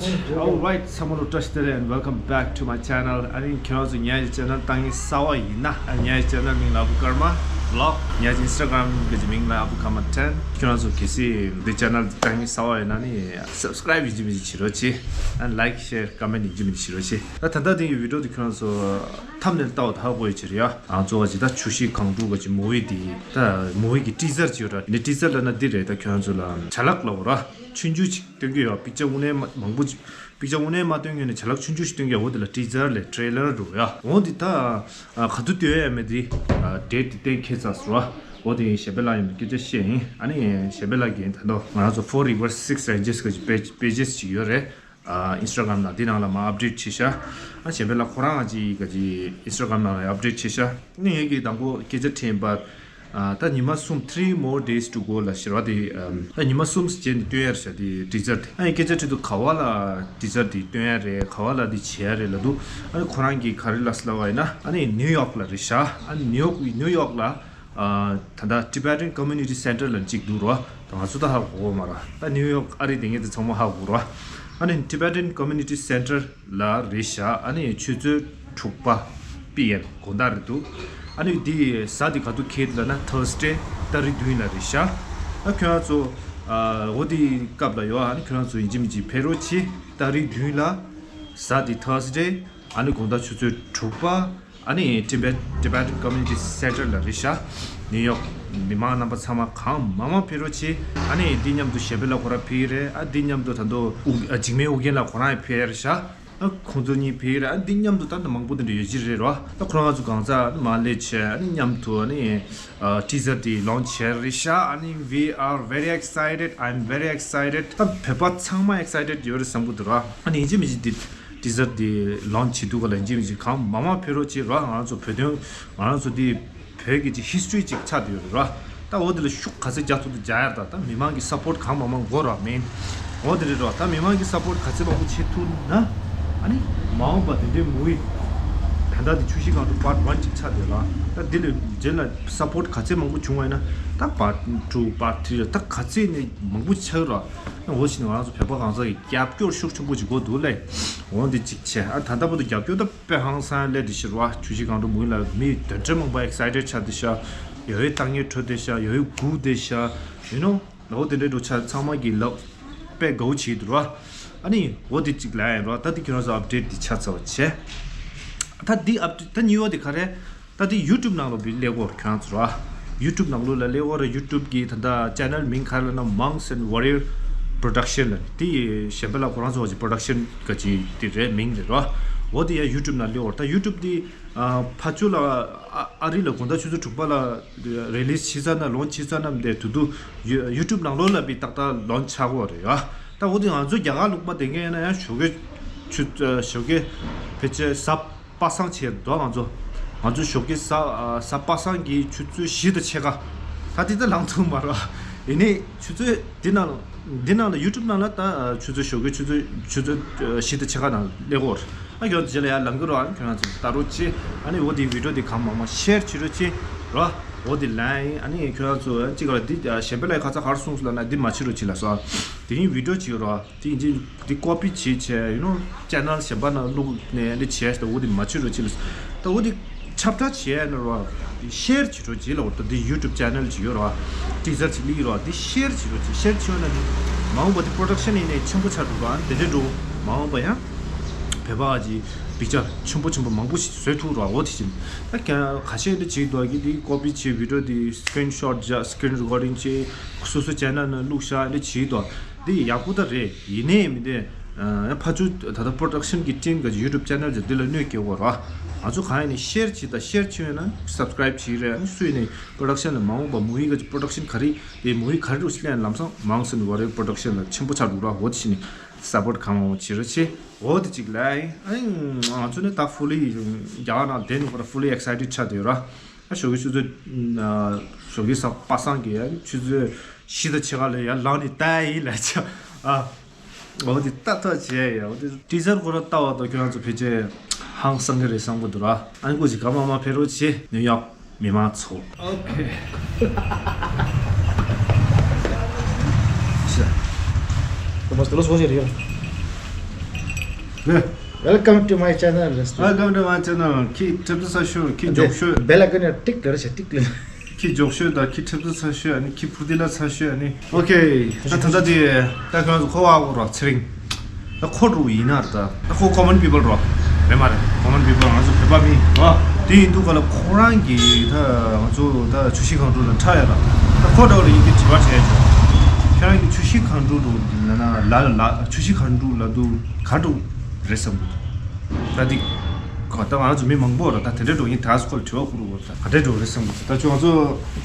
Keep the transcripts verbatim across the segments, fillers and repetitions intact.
Alright, ཚང་མ་ལ་བཀྲ་ཤིས་བདེ་ལེགས། And welcome back to my channel. ཨ་ནི་ཁྱེད་རང་ཚོ་ངའི་channel་ལྟ་མཁན་གསར་པ་ཡིན་ན། ཨ་ངའི་channel་མིང་ལ་ཨ་བུ་ཀརྨ་vlog། ངའི་Instagram་གི་མིང་ལ་ཨ་བུ་ཀརྨ་ten། ཁྱེད་རང་ཚོ་གལ་སྲིད་འདི་channel་ལྟ་མཁན་གསར་པ་ཡིན་ན་ནི་subscribe་ཡིན་གཅིག་མིན་གཅིག་བྱེད་རོགས་གྱིས། ཨ་like, share, comment་ཡིན་གཅིག་མིན་གཅིག་བྱེད་རོགས་གྱིས། ད་ད་ལྟ་དེ་གི་video་དེ་ཁྱེད་རང་ཚོ་thumbnail་ལྟ་བ་ད་ཧ་གོ་ཡོད་ཀྱི་རེད་ཡ། ང་ཚོ་བ་ཅི་ད་ཆུ་བཞི་སྒང་དྲུག་གི་movie་དེ་ད་movie་གི་teaser་ཅིག་ཡོད་ར། ནི་teaser་ལབ་ན་འདི་རེད། ད་ཁྱེད་རང་ཚོ་ལ་ཆ་ལག་ལབ་ར། ཆུང་ཆུང་ཅིག་སྟོན་གྱི་ཡོད། picture་དངོས་གནས་མ་མང་པོ་ཅིག picture་དངོས་གནས་མ་སྟོན་གྱི་ནས་ཆ་ལག་ཆུང་ཆུང་ཞིག་སྟོན་གྱི་ཡོད། འོ་དེ་ལ་teaser་ལས་trailer་འགྲོ་ཡ། འོ་འདི་ད་ག་དུས་སྟོན་ཡ་མེད་དེ་date་དེ་གཏན་འཁེལ་ཚར་སོང་ར། འོ་དེ་གཞན་པའི་ལ་ཡོད་སྐད་ཆ་བཤད་ཡིན། ཨ་ནི་གཞན་པའི་ལ་གི་ད་དོ་ང་རང་ཚོ་Four Rivers Six Ranges་གི་pages་གི་ཅིག་ཡོད་རེད། Instagram་ནང་འདི་ནང་ལ་མ་update་བྱེད་ཤག་ཨ་གཞན་པའི་ལ་ཁོ་རང་ཅིག་གི་ཅིག་Instagram་ནང་ལ་update་བྱེད་ཤག་ཨ་ནི་ངས་གི་དང་པོ་སྐད་ཆ་དྲིས་པ། ཨ་ད་ཉི་མ་གསུམ་three more days to go་ལ་ཟེར་བ་དེ། ཨ་ད་ཉི་མ་གསུམ་རྗེས་ནས་སྟོན་ཡ་རེད་ཤག་དེ་teaser་དེ། ཨ་ཡི་སྐད་ཆ་དྲིས་འདུག་ག་བ་ལ་teaser་དེ་སྟོན་ཡ་རེད། ག་བ་ལ་དེ་བྱེད་ཡ་རེད་ལབ་འདུག་ཨ་ནི་ཁོ་རང་གིས་ག་རེ་ལབ་ཟེར་ལབ་པ་ཡིན་ན། ཨ་ནི་New York་ལ་རེད་ཤག་ཨ་ནི་New York New York་ལ་ཨ་ད་ལྟ་Tibetan Community Center་ལ་གཅིག་འདུག་རོ། ད་ང་ཚོ་ད་ཧ་གོ་གི་མ་རེད། ད་New York་ཨ་རི་དེ་ངས་དེ་ཚང་མ་ཧ་གོ་རོ། ཨ་ནི་Tibetan Community Center་ལ་རེད་ཤག་ཨ་ནི་ཆུ་ཚོད་དྲུག་པ་པི་ཨེམ་དགོང་དག་རེད་འདུག་ཨ་ནི་འདི་གཟའ་འདི་ག་དུས་འཁེལ་ལབ་ན་Thursday་ཏ་རིག་བདུན་ལ་རེད་ཤག་ཨ་ཁྱོད་རང་ཚོ་ཨ་འོ་དེ་སྐབས་ལ་ཡོད། ཨ་ནི་ཁྱོད་རང་ཚོ་ཡིན་གཅིག་མིན་གཅིག་ཕེབས་རོགས་གྱིས། ཏ་རིག་བདུན་ལ་གཟའ་འདི་Thursday་ཨ་ནི་དགོང་དག་ཆུ་ཚོད་དྲུག་པ། ཨ་ནི་Tibet Tibetan Community Center་ལ་རེད་ཤག New York་མི་མང་རྣམ་པ་ཚང་མ་གང་མང་མང་ཕེབས་རོགས་གྱིས། ཨ་ནི་འདི་མཉམ་དུ་གཞན་པའི་ལ་ཁོ་རང་ཕེབས་ཀྱི་རེད། ཨ་འདི་མཉམ་དུ་ད་དུང་འཇིགས་མེད་ཨོ་རྒྱན་ལ་ཁོ་རང་ཡང་ཕེབས་ཀྱི་རེད་ཤག་ཨ་ཁོང་ཚོ་གཉིས་ཕེབས་ཀྱི་རེད། ཨ་འདི་མཉམ་དུ་ད་ད་མང་པོ་དེ་འདྲ་ཡོད་ཀྱི་རེད་རོ། ད་ཁོ་རང་ཚོ་གང་ཚ་མ་ལས་བྱས་ཨ་ནི་མཉམ་དུ་ཨ་ནི་teaser་དེ་launch་བྱས་རེད་ཤག་ཨ་ནི་we are very excited. I'm very excited. ད་བོད་པ་ཚང་མ་excited་ཡོད་རེད་བསམ་གྱི་འདུག་ར། ཨ་ནི་ཡིན་གཅིག་མིན་གཅིག་འདི་teaser་འདི་launch་བྱེད་དུས་ག་ལ་ཡིན་གཅིག་མིན་གཅིག་གང་མང་མང་ཕེབས་རོགས་གྱིས་ར། ང་རང་ཚོ་བོད་དོན་ང་རང་ཚོ་འདི་བོད་ཀྱི་ཅིག་history་ཅིག་ཆགས་བསྡད་ཡོད་རེད་ར། ད་འོ་དེ་ལ་ཤུགས་ག་ཚད་རྒྱག་ཐུབ་ཐུབ་རྒྱག་ཡ་རེད། ད་ད་མི་མང་གི་support་གང་མང་མང་དགོས་ར་མིན། འོ་དེ་རེད་ར། ད་མི་མང་གི་support་ག་ཚད་མང་པོ་བྱེད་ཐུབ་ན་ཨ་ནི་མ་འོངས་པ་དེ་འདྲའི་movie་ད་ལྟ་དེ་ཆུ་བཞི་སྒང་དྲུག་part one་ཅིག་ཆགས་བསྡད་ར། ད་དེ་ལས་རྗེས་ལ་support་ག་ཚད་མང་པོ་བྱུང་བ་ཡིན་ན་ད་part two part three་ལ་ད་ག་ཚད་ནས་མང་པོ་ཆགས་ར། འོ་ཞིག་ནས་ང་རང་ཚོ་བོད་པ་གང་ཟག་གི་རྒྱབ་སྐྱོར་ཤུགས་ཆེན་པོ་ཅིག་དགོས་འདུག་ལེ། འོ་འདི་གཅིག་བྱས། ཨ་ད་ལྟ་བར་དུ་རྒྱབ་སྐྱོར་ད་དཔེ་ཧང་སང་སླེབས་བསྡད་ཤག་ར། ཆུ་བཞི་སྒང་དྲུག་movie་ལ་མི་དོན་ཁྲ་མང་པོ་excited་ཆགས་བསྡད་ཤག་ཡོད་ཡོད་ལྟ་མཁན་འཕྲོད་བསྡད་ཤག་ཡོད་ཡོད་སྒུག་བསྡད་ཤག you know། འོ་དེ་འདྲའི་འགྲོ་ཆ་ཚང་མ་གི་ལབ་དཔེ་དགའ་བོ་བྱེད་འདུག་ར། ཨ་ནི་འོ་དེ་གཅིག་ལབ་ཡིན་ར། ད་འདི་ཁྱོད་རང་ཚོ་update་འདི་ཆ་ཚང་བ་བྱས། ད་འདི་update་ད་གཉིས་པ་དེ་ག་རེ། ད་དེ་YouTube་ནང་ལོགས་པའི་སླེབས་ཡོད་རེད་ཁྱོད་རང་ཚོ་ར། YouTube་ནང་ལོགས་ལ་སླེབས་ཡོད་རེད། YouTube་གི་ད་ལྟ་channel་མིང་ག་རེ་ལབ་ན་Monks and Warrior Production་ལབ། དེ་གཞན་པ་ལ་ཁོ་རང་ཚོ་བ་ཅིག་production་ག་ཅིག་དེ་རེད་མིང་རེད་ར། འོ་དེ་ཡང་YouTube་ནང་སླེབས་ཡོད་རེད། ད་YouTube་དེ་ཨ་ཕར་ཕྱོགས་ལ་ཨ་ཨ་རི་ལ་དགོང་དག་ཆུ་ཚོད་དྲུག་པ་ལ་release་བྱེད་ཚར་ན་launch་བྱེད་ཚར་ན་དེ་དུས་དུས་You- YouTube་ནང་ལོགས་ལ་པའི་ཏག་ཏག་launch་ཆགས་ཡོད་རེད་ཡ། ད་འོ་དེ་ང་ཚོ་རྒྱ་གར་ལུགས་མ་བསྡད་མཁན་ཡིན་ན་ཡང་ཞོགས་ཀས་ཆུ་ཨ་ཞོགས་ཀས་ཕལ་ཆེར་གཟའ་པ་སངས་བྱས་འདུག་ང་ཚོ་ང་ཚོ་ཞོགས་ཀས་གཟའ་ཨ་གཟའ་པ་སངས་ཀྱི་ཆུ་ཚོད་བཞི་དང་ཕྱེད་ཀ་ད་དེ་ད་ལངས་ཐུབ་མ་རེད། ཡིན་ནའི་ཆུ་ཚོད་འདི་ནང་འདི་ནང་ལ་YouTube་ནང་ལ་ད་ཨ་ཆུ་ཚོད་ཞོགས་ཀས་ཆུ་ཚོད་ཆུ་ཚོད་ཨ་བཞི་དང་ཕྱེད་ཀ་ནང་སླེབས་ཡོད་རེད། ཨ་ཡོད་རྗེས་ལ་ཡར་ལངས་ཀྱི་རེད། ཨ་ཁྱོད་རང་ཚོ་ལྟ་རོགས་བྱེད། ཨ་ནི་འོ་དེ་video་དེ་གང་མང་མང་share་བྱེད་རོགས་བྱེད་རོ། འོ་དེ་ལན་ཨ་ནི་ཁྱོད་རང་ཚོ་གཅིག་ལ་འདི་གཞན་པ་ལ་ཁ་ཚ་གར་སོང་སོང་ལབ་ན་འདི་མ་བྱེད་རོགས་བྱེད་ལ་སོ། དེ་ཡིན་video་བྱེད་རོ། དེ་ཡིན་ཅིག་འདི་copy་བྱེད་བྱས་you know channel་གཞན་པ་ནང་བླུགས་ནས་འདི་བྱས་ད་འོ་དེ་མ་བྱེད་རོགས་བྱེད་ལ་སོ། ད་འོ་དེ་ཁྱབ་བསྒྲགས་བྱས་ན་རོ། དེ་share་བྱེད་རོགས་བྱེད་ལ། འོ་ད་འདི་YouTube channel་ཅིག་ཡོད་རོ། teaser་ཅིག་སླེབས་རོ། འདི་share་བྱེད་རོགས་བྱེད། share་བྱས་ན་འདི་མ་འོངས་པ་འདི་production་ཡིན་ནའི་ཆེན་པོ་ཆགས་འགྲོ་རོ། ཨ་ནི་དེ་འདྲས་འགྲོ་མ་འོངས་པ་ཡང་བོད་པ་གི་picture་ཆེན་པོ་ཆེན་པོ་མང་པོ་ཞིག་བཟོས་ཐུབ་རོགས། འོ་དེ་བཞིན་ད་ཁ་ཤས་འདི་བྱེད་འདུག་གི་འདི་copy་བྱེད་video་འདི་screenshot་བརྒྱབ་screen recording་བྱེད་སོ་སོ་channel་ནང་བླུགས་བཞག་འདི་བྱེད་འདུག་འདི་ཡག་པོ་ད་རེད། ཡིན་ནའི་མིན་ཏེ་ཕ་ཚུ་ད་ལྟ་production་གི་team་གི་YouTube channel་ཅིག་འདི་ལ་གནོད་སྐྱེལ་དགོས་རོགས། ང་ཚོ་གང་ཡིན་ནའི་share་བྱེད་ད་share་བྱེད་ཡོད་ན་subscribe་བྱེད་རེད། ཨ་ནི་སུ་ཡིན་ནའི་production་ལ་མ་འོངས་པ་movie་གི་production་ག་རེ་དེ་movie་ག་རེ་རུ་ལེན་ལམ་སང་Monks and Warrior Production་ལ་ཆེན་པོ་ཆགས་འགྲོ་རོགས། འོ་དེ་བཞིན་support་གང་མང་བྱེད་རོགས་བྱེད། འོ་དེ་གཅིག་ལ་ཨ་ང་ཚོ་ནི་ད་fully་རྒྱ་གར་ནང་བསྡད་ནས་ཁོ་ར་fully excited་ཆགས་བསྡད་ཡོད་ར། ཨ་ཞོགས་ཀས་ཆུ་ཚོད་ཨ་ཞོགས་ཀས་གཟའ་པ་སངས་ཀྱི་ཨ་ཆུ་ཚོད་བཞི་དང་ཕྱེད་ཀ་ལ་ཡར་ལངས་ནས་ལྟ་ཡ་ཡིན་ལབ་བྱས་ཨ། འོ་དེ་ལྟ་ཐག་བྱས་ཡ། འོ་དེ་teaser་ཁོ་ར་ལྟ་བ་དང་ཁྱོད་རང་ཚོ་ཕལ་ཆེར་ཧང་སང་གི་རེད་བསམ་གི་འདུག་ར། ཨ་ནི་ཀོ་ཅིག་ག་མ་མ་ཕེབས་རོགས་བྱེད། New York་མི་མང་ཚོ། Okay. Nomás que los voy a ir. Welcome to my channel. Welcome to my channel. ཁྱི་ཁྲིབ་ཏུ་ས་ཤོད། ཁྱི་འཇོག་ཤོད། བེལ་ལ་ཀ་ནས་ཏིག་ལེར་བྱ་ཏིག་ལེར། ཁྱི་འཇོག་ཤོད་དང་ཁྱི་ཁྲིབ་ཏུ་ས་ཤོད། ཨ་ནི་ཁྱི་ཕུར་ཏི་ལ་ས་ཤོད། ཨ་ནི་ཨོ་ཁེ། ད་ད་ལྟ་དེ་ད་ཁྱོད་ཚོ་ཁོ་བ་གོ་རོགས་ཚེ་རིང་། ད་ཁོ་འགྲོ་ཡིན་ན་རེད། ད་ད་ཁོ་ཀོ་མན་པི་པལ་རོ། རེད་མ་རེད། ཀོ་མན་པི་པལ་ང་ཚོ་བོད་པ་མིན་རོ། དེ་ཡིན་དུས་ག་ལ་ཁོ་རང་གིས་ད་ང་ཚོ་ད་ཆུ་བཞི་སྒང་དྲུག་ལ་འཁྲབ་ཡ་ལ། ད་ཁོ་འདྲ་བ་ལ་ཡིན་གྱི་དྲི་བ་དྲིས་ཡ་ཅིག་ཁྱོད་རང་གིས་ཆུ་བཞི་སྒང་དྲུག་འགྲོ་ལ་ན་ལ་ལ་ལ་ཆུ་བཞི་སྒང་དྲུག་ལ་དུ་ག་འགྲོ་རེད་བསམ་གི་འདུག་ད་འདི་ག་ད་ང་ཚོ་མི་མང་པོ་ར་ད་དེ་འདྲ་འགྲོ་ཡིན་ད་སུ་ཁོ་ལ་དྲི་བ་བསྐུར་བ་ད་ག་འདྲ་འགྲོ་རེད་བསམ་གི་འདུག་ད་ཁྱོད་ང་ཚོ་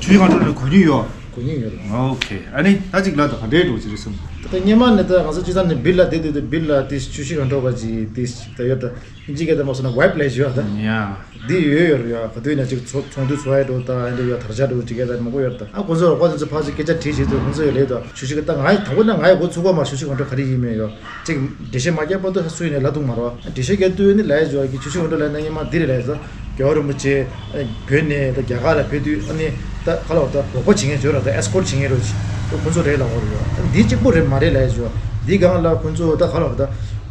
ཆུ་བཞི་སྒང་དྲུག་ལ་གོ་མྱོང་ཡོད། གོ་མྱོང་ཡོད་རེད། ཨོ་ཁེ། ཨ་ནི་ད་ཅིག་ལ་ད་ག་འདྲའི་འགྲོ་ཅི་རེད་བསམ། ད་སྔོན་མ་ནས་ད་ང་ཚོ་སྤྱི་བཏང་ནས་བིལ་ལ་བསྡད་དུས་ད་བིལ་ལ་དེ་ཆུ་བཞི་སྒང་དྲུག་པ་ཅིག་དེ་ད་ཡོད་ད། ཨིན་ཇི་སྐད་ད་མ་སོང་ན་ཝའིབ་ལབ་ཡོད་ད། ཡ། འདི་ཡོད་ཡོད་ཡོད། ག་དུས་ཡིན་ན་ཅིག་ཚོ་ཚོགས་འདུ་ཚོགས་ཡ་འགྲོ་ད་ཨ་འདྲ་ཡོད། དར་ཆ་འགྲོ་ཅིག་སྐད་ད་མང་པོ་ཡོད་ད། ཨ་ཁོང་ཚོ་རོགས་པ་དེ་ཚོ་ཕར་ཅིག་སྐད་ཆ་དྲིས་བྱེད་དུས་ཁོང་ཚོ་ཡོད་ལེ་ད། ཆུ་བཞི་སྒང་ད་ང་ཡི་དང་པོ་ན་ང་ཡི་མགོ་ཚུགས་པ་མ་ཆུ་བཞི་སྒང་དྲུག་ག་རེ་ཡིན་མེད་ཡོད། ཅིག་འགྲེལ་བཤད་མ་རྒྱག་བར་དུ་སུ་ཡིན་ནའི་ལབ་ཐུབ་མ་རེད། འགྲེལ་བཤད་རྒྱག་དུས་ནི་ལབ་ཡ་ཅིག་ཡོད་ཀི་ཆུ་བཞི་སྒང་དྲུག་ལབ་ན་སྔོན་མ་འདི་རེད་ལབ་ཡ་ཅིག་རྒྱལ་བ་རིན་པོ་ཆེ་བོད་ནས་ད་རྒྱ་གར་ལ་ཕེབས་དུས་ཨ་ནི་ད་ག་ལབ་ད་རོགས་པ་བྱེད་མཁན་ཅིག་ཡོད་ར། ད་ཨེ་སི་ཀོཊ་བྱེད་མཁན་རོ་ཅིག་ཁོང་ཚོ་རེད་ལབ་ཡོད་རེད། ཨ་འདི་གཅིག་པོ་རེད་མ་རེད་ལབ་ཡ་ཅིག་འདི་སྒང་ལ་ཁོང་ཚོ་ད་ག་ལབ་ད་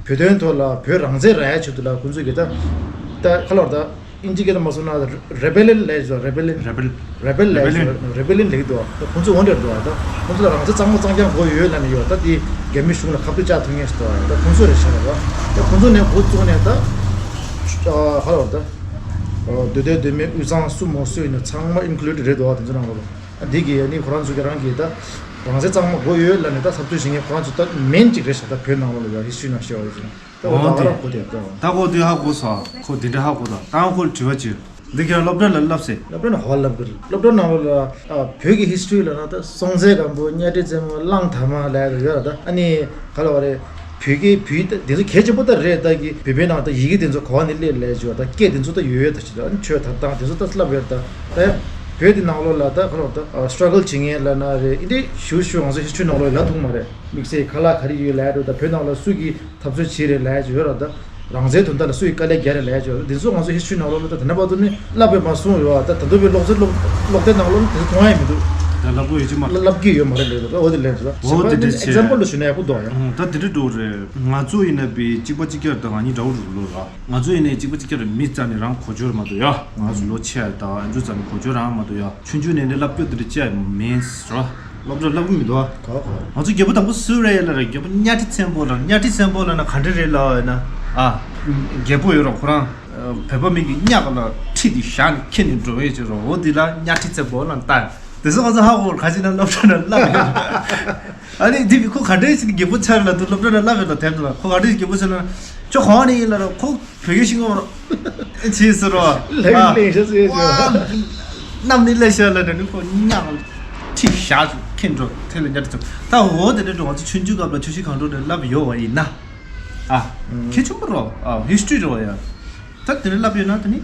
བོད་དོན་ཐོག་ལ་བོད་རང་བཙན་རག་ཡ་ཆེད་དུ་ལ་ཁོང་ཚོ་གི་ད་ད་ག་ལབ་ད་ཨིན་ཇི་སྐད་ད་མ་སོང་ན་རེ་བེ་ལིན་ལབ་ཡ་ཅིག་རེ་བེ་ལིན། རེ་བེལ། རེ་བེལ་ལབ་ཡ་ཅིག་རེ་བེ་ལིན་ལབ་ཀྱི་འདུག་ད་ཁོང་ཚོ་འོ་འདྲ་འདུག་ད་ཁོང་ཚོ་ལ་རང་བཙན་གཙང་མ་གཙང་རྐྱང་དགོས་ཡོད་ལབ་ནས་ཡོད། ད་དེ་རྒྱ་མི་གཞུང་ལ་ཁ་གཏད་བཅག་ཐུབ་མཁན་ཞིག་འདུག་ད་ཁོང་ཚོ་རེད་ཤག་ར། ད་ཁོང་ཚོ་ནས་འགོ་བཙུགས་ནས་ད་ཨ་ག་ལབ་ད། མདོ་སྟོད་མདོ་སྨད་དབུས་གཙང་སུ་མོ་སུ་ཡིན་ན་ཚང་མ་ཨིན་ཀླུ་ཌི་རེད་འདུག་དེ་ཚོ་ནང་ལོགས་ལ། འདི་གི་ཨ་ནི་ཁོ་རང་ཚོ་གི་རང་གི་ད་རང་བཙན་གཙང་མ་དགོས་ཡོད་ལབ་ནས་ད་འཐབ་རྩོད་བྱེད་མཁན་ཁོ་རང་ཚོ་ད་མེན་གཅིག་རེད་ཤག་ད་བོད་ནང་ལོགས་ལ་ཡ་ཧི་སི་ཊི་རི་ནང་བཤད་པ་ཡིན་ན་ད་འོ་ད་ག་རང་གོ་དེ་ད་ད་ཁོ་དེ་ཧ་གོ་སོང་། ཁོ་དེ་འདྲ་ཧ་གོ་ད་ད་ཁོ་ལ་དྲི་བ་ཅིག་འདི་ཁྱེད་རང་སློབ་གྲྭ་ལ་བསླབ་སྲིད། སློབ་གྲྭ་ནང་ཧོ་བ་བསླབ་གི་རེད། སློབ་གྲྭ་ནང་ལོགས་ལ་ཨ་བོད་ཀྱི་ཧི་སི་ཊི་རི་ལབ་ན་ད་སྲོང་བཙན་སྒམ་པོ་གཉའ་ཁྲི་བཙན་པོ་གླང་དར་མ་ལབ་ཡ་ཡོད་ར། ད་ཨ་ནི་ག་ལབ་པ་རེད། བོད་ཀྱི་བོད་ད་དེ་ཚོ་གལ་ཆེན་པོ་ད་རེད། ད་གི་བོད་པའི་ནང་ད་ཡི་གེ་དེ་ཚོ་ག་བ་ནས་སླེབས་ལབ་ཡ་ཅིག་ཡོད། ད་སྐད་དེ་ཚོ་ད་ཡོད་ཡོད་ད་ཅིག་ད་ཨ་ནི་ཆོས་དར་སྟངས་དེ་ཚོ་ད་བསླབ་ཡོད་ར། ད་ད་ཡ་བོད་དེ་ནང་ལོགས་ལ་ད་ག་ལབ་ད་ཨ་སི་ཊྲ་གལ་བྱེད་མཁན་ལབ་ན་རེད། ཨི་འདྲའི་ཞུ་ཞུ་ང་ཚོ་ཧི་སི་ཊི་རི་ནང་ལོགས་ལ་ཐུག་མ་རེད། དམིགས་བསལ་ཁ་ལག་ག་རེ་ཡོད་ལབ་ཡ་འགྲོ་ད་བོད་ནང་ལ་སུ་གིས་འཐབ་རྩོད་བྱས་རེད་ལབ་ཡ་ཅིག་ཡོད་ར། ད་རང་བཙན་དོན་དག་ལ་སུ་ཡིས་དཀའ་ལས་རྒྱག་རེད་ལབ་ཡ་ཅིག་ཡོད་ར། འདི་ཚོ་ང་ཚོ་ཧི་སི་ཊི་རི་ནང་ལོགས་ལ་ད་ད་ལྟ་བར་དུ་ནི་བསླབ་པས་མ་སོང་ཡོད་ར། ད་ད་དུང་བའི་སློབ་ཚན་སློབ་སློབ་དེབ་ནང་ལོགས་ལ་དེ་ཚོ་མཐོང་ཡ་མི་འདུག་ད་ལབ་གི་ཡོད་ཅི་མ་རེད། བསླབ་ཀྱི་ཡོད་མ་རེད་ལབ་ཡ་ད་འོ་དེ་ལས་རེད། ད་འོ་དེ་འདྲ་ཨེག་ཛམ་པལ་ལ་ཞུ་ན་ཡག་པོ་འདུག་ཡ། ད་དེ་འདྲ་འགྲོ་རེད། ང་ཚོ་ཡིན་ན་བི་གཅིག་པ་གཅིག་རྐྱང་རེད། ད་ང་གཉིས་འདྲ་བོ་རུ་ལོ་ར། ང་ཚོ་ཡིན་ནའི་གཅིག་པ་གཅིག་རྐྱང་རེད། མི་རྩ་ནས་རང་གོ་ཆོད་མ་གཏོགས་ཡ། ང་ཚོ་ལོ་ཆེ་ཡ་ད་ཨ་ཚོ་རྩ་ནས་གོ་ཆོད་རང་མ་གཏོགས་ཡ། ཆུང་ཆུང་ནས་ནས་བསླབ་རྒྱུ་དེ་འདྲ་བྱས་མིན་ར། སློབ་གྲྭ་བསླབ་གི་མི་འདུག་ཨ། གོ་གོ། ང་ཚོ་རྒྱལ་པོ་དང་པོ་སུ་རེད་ལབ་ར། རྒྱལ་པོ་གཉའ་ཁྲི་བཙན་པོ་ལ། གཉའ་ཁྲི་བཙན་པོ་ལབ་ན་ག་འདྲ་རེད་ལབ་ཡོད་ན། ཨ། རྒྱལ་པོ་ཡོད་ར་ཁོ་རང་། བོད་པ་མི་གི་གཉའ་ག་ལ་ཁྲི་དེ་བཞག་ནས་ཁྱེར་ནས་འགྲོ་ཡས་ཅིག་ར། འོ་དེ་ལ་གཉའ་ཁྲི་བཙན་པོ་ལབ་ནས་བཏགས། དེ་ཚོ་ང་ཚོ་ཧ་གོ་ག་ཅི་ན་སློབ་གྲྭ་ན་བསླབ་ཡོད། ཨ་ནི་འདི་ཁོ་ག་འདྲས་ཞིག་རྒྱལ་པོ་ཆགས་ལ་དུ་སློབ་གྲྭ་ན་བསླབ་ཡོད་ལ་དེབ་དུ་ལ་ཁོ་ག་འདྲས་རྒྱལ་པོ་ཆགས་ན། ཁྱོད་གང་ནས་ཡིན་ལབ་ར། ཁོ་བོད་ཀྱི་ཤིང་འོར་ཆེས་ཟེར་རོ། ལྷ་ཡི་ལྷ་ཡི་ཤ་ཟེར་ཟེར། གནམ་ནས་སླེབས་ཤག་ལབ་ནས་ཁོ་གཉའ་ཁྲི་བཞག་ཅིག་ཁྱེར་འགྲོ་དེ་ལ་གཉའ་ཁྲི་བཙན་པོ། ད་འོ་དེ་འདྲ་འགྲོ། ང་ཚོ་ཆུང་ཆུང་སྐབས་ལ་ཆུ་བཞི་སྒང་དྲུག་དེ་བསླབ་ཡོད་པ་ཡིན་ན། ཨ། ཁྱེད་ཆུང་པོ་རོ། ཨ་ཧི་སི་ཊི་རི་རོ་ཡ། ད་དེ་འདྲ་བསླབ་ཡོད་ན་དེ་ནི་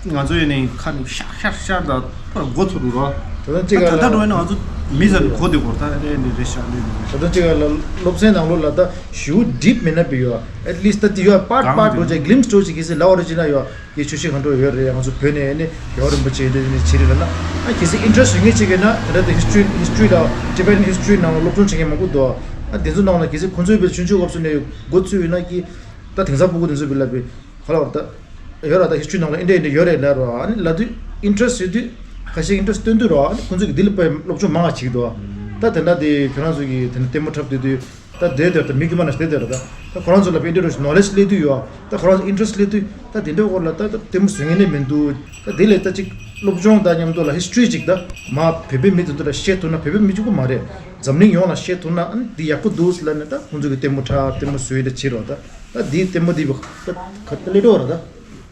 ང་ཚོ་ཡོད་ནས་ཁ་ནས་ཤག་ཤག་ཤག་ད་པར་མགོ་ཐོར་རུ་རོ། ད་ལྟ་གཅིག་ད་ལ་ད་འགྲོ་ཡིན་ན་ང་ཚོ་མི་ཟ་ནས་གོ་དེ་གོ་ད་རེ་ནི་རེ་ཤག་རེ་ནི་རེ་ཤག་ད་ལྟ་གཅིག་ལ་སློབ་ཚན་ནང་ལོགས་ལ་ད་ཞུ་ཌིབ་མེད་ན་བི་ཡོ། ཨེ་ཊི་ལི་སི་ད་དེ་ཡོ་པར་པར་འགྲོ་ཅིག་གླིམ་སི་འགྲོ་ཅིག་གི་སི་ལ་བ་རེ་ཅི་ན་ཡོ། ཡེ་ཆུ་བཞི་སྒང་དྲུག་ཡོད་རེད། ང་ཚོ་བོད་ནས་ནི་རྒྱལ་བ་རིན་པོ་ཆེ་འདི་ནི་བྱེད་རེད་ལ་ན། ཨ་གལ་སྲིད་ཨིན་ཊི་རེ་སི་ཊི་ཡོད་མཁན་ཅིག་ཡིན་ན་ད་ལྟ་ཧི་སི་ཊི་རི་ཧི་སི་ཊི་རི་ལ་ཊི་བེ་ཊན་ཧི་སི་ཊི་རི་ནང་ལ་སློབ་སྦྱོང་བྱེད་མཁན་མང་པོ་འདུག་ཨ་དེ་ཚོ་ནང་ལ་གལ་སྲིད་ཁོང་ཚོའི་བའི་ཆུང་ཆུང་སྐབས་སུ་ནས་འགོ་ཚུགས་ཡོད་ན་ཀི་ད་དེང་སང་སྤུ་གུ་དེ་ཚོ་བི་ལ་བི་ག་ལ་བར་ད་ཡོད་ར། ད་ཧི་སི་ཊི་རི་ནང་ལ་ཨིན་ཌི་ཡ་ཨིན་ཌི་ཡ་ཡོད་རེད་ལ་རོ། ཨ་ནི་ལ་དུས་ཨིན་ཊི་རེ་སི་ཊི་ཡོད་དུས་ཁ་ཤས་ཨིན་ཊི་རེ་སི་ཊི་སྟོན་དུས་རོ། ཨ་ནི་ཁོང་ཚོ་གི་འདི་ལ་བའི་སློབ་སྦྱོང་མང་བ་བྱེད་ཀྱི་འདུག་ད་དེ་འདྲ་དེ་ཁྱོད་རང་ཚོ་གི་དེ་ནི་ལྟད་མོ་འཁྲབ་སྡོད་དུས། ད་དེ་དེར་ད་མི་དཀྱུས་མ་ན་ཞིག་དེ་དེར་ད་ད་ཁོ་རང་ཚོ་ལ་བེད་འདི་རུ་ནོ་ལེཇ་སླེབས་དུས་ཡོད། ད་ཁོ་རང་ཚོ་ཨིན་ཊི་རེ་སི་སླེབས་དུས་ད་དེ་འདྲའི་སྐོར་ལ་ད་ད་ལྟད་མོ་བཟོ་མཁན་ནི་མི་འདུག་ད་དེ་ལས་ད་ཅིག་སློབ་སྦྱོང་དང་མཉམ་དུ་ལ་ཧི་སི་ཊི་རི་ཅིག་ད་མ་བོད་པའི་མི་དེ་ཚོ་ལ་བཤད་ཐུབ་ན། བོད་པའི་མི་གཅིག་པུ་མ་རེད། འཛམ་གླིང་ཡོངས་ལ་བཤད་ཐུབ་ན་ཨ་ནི་འདི་ཡག་པོ་འདུག་ཟེར་ལབ་ནས་ད་ཁོང་ཚོ་གི་ལྟད་མོ་འཁྲབ་ལྟད་མོ་བཟོས་ད་བྱེད་རོགས། ད་ད་འདི་ལྟད་མོ་འདི་བ་ད་ག་ད་སླེབས་འགྲོ་ར་ད།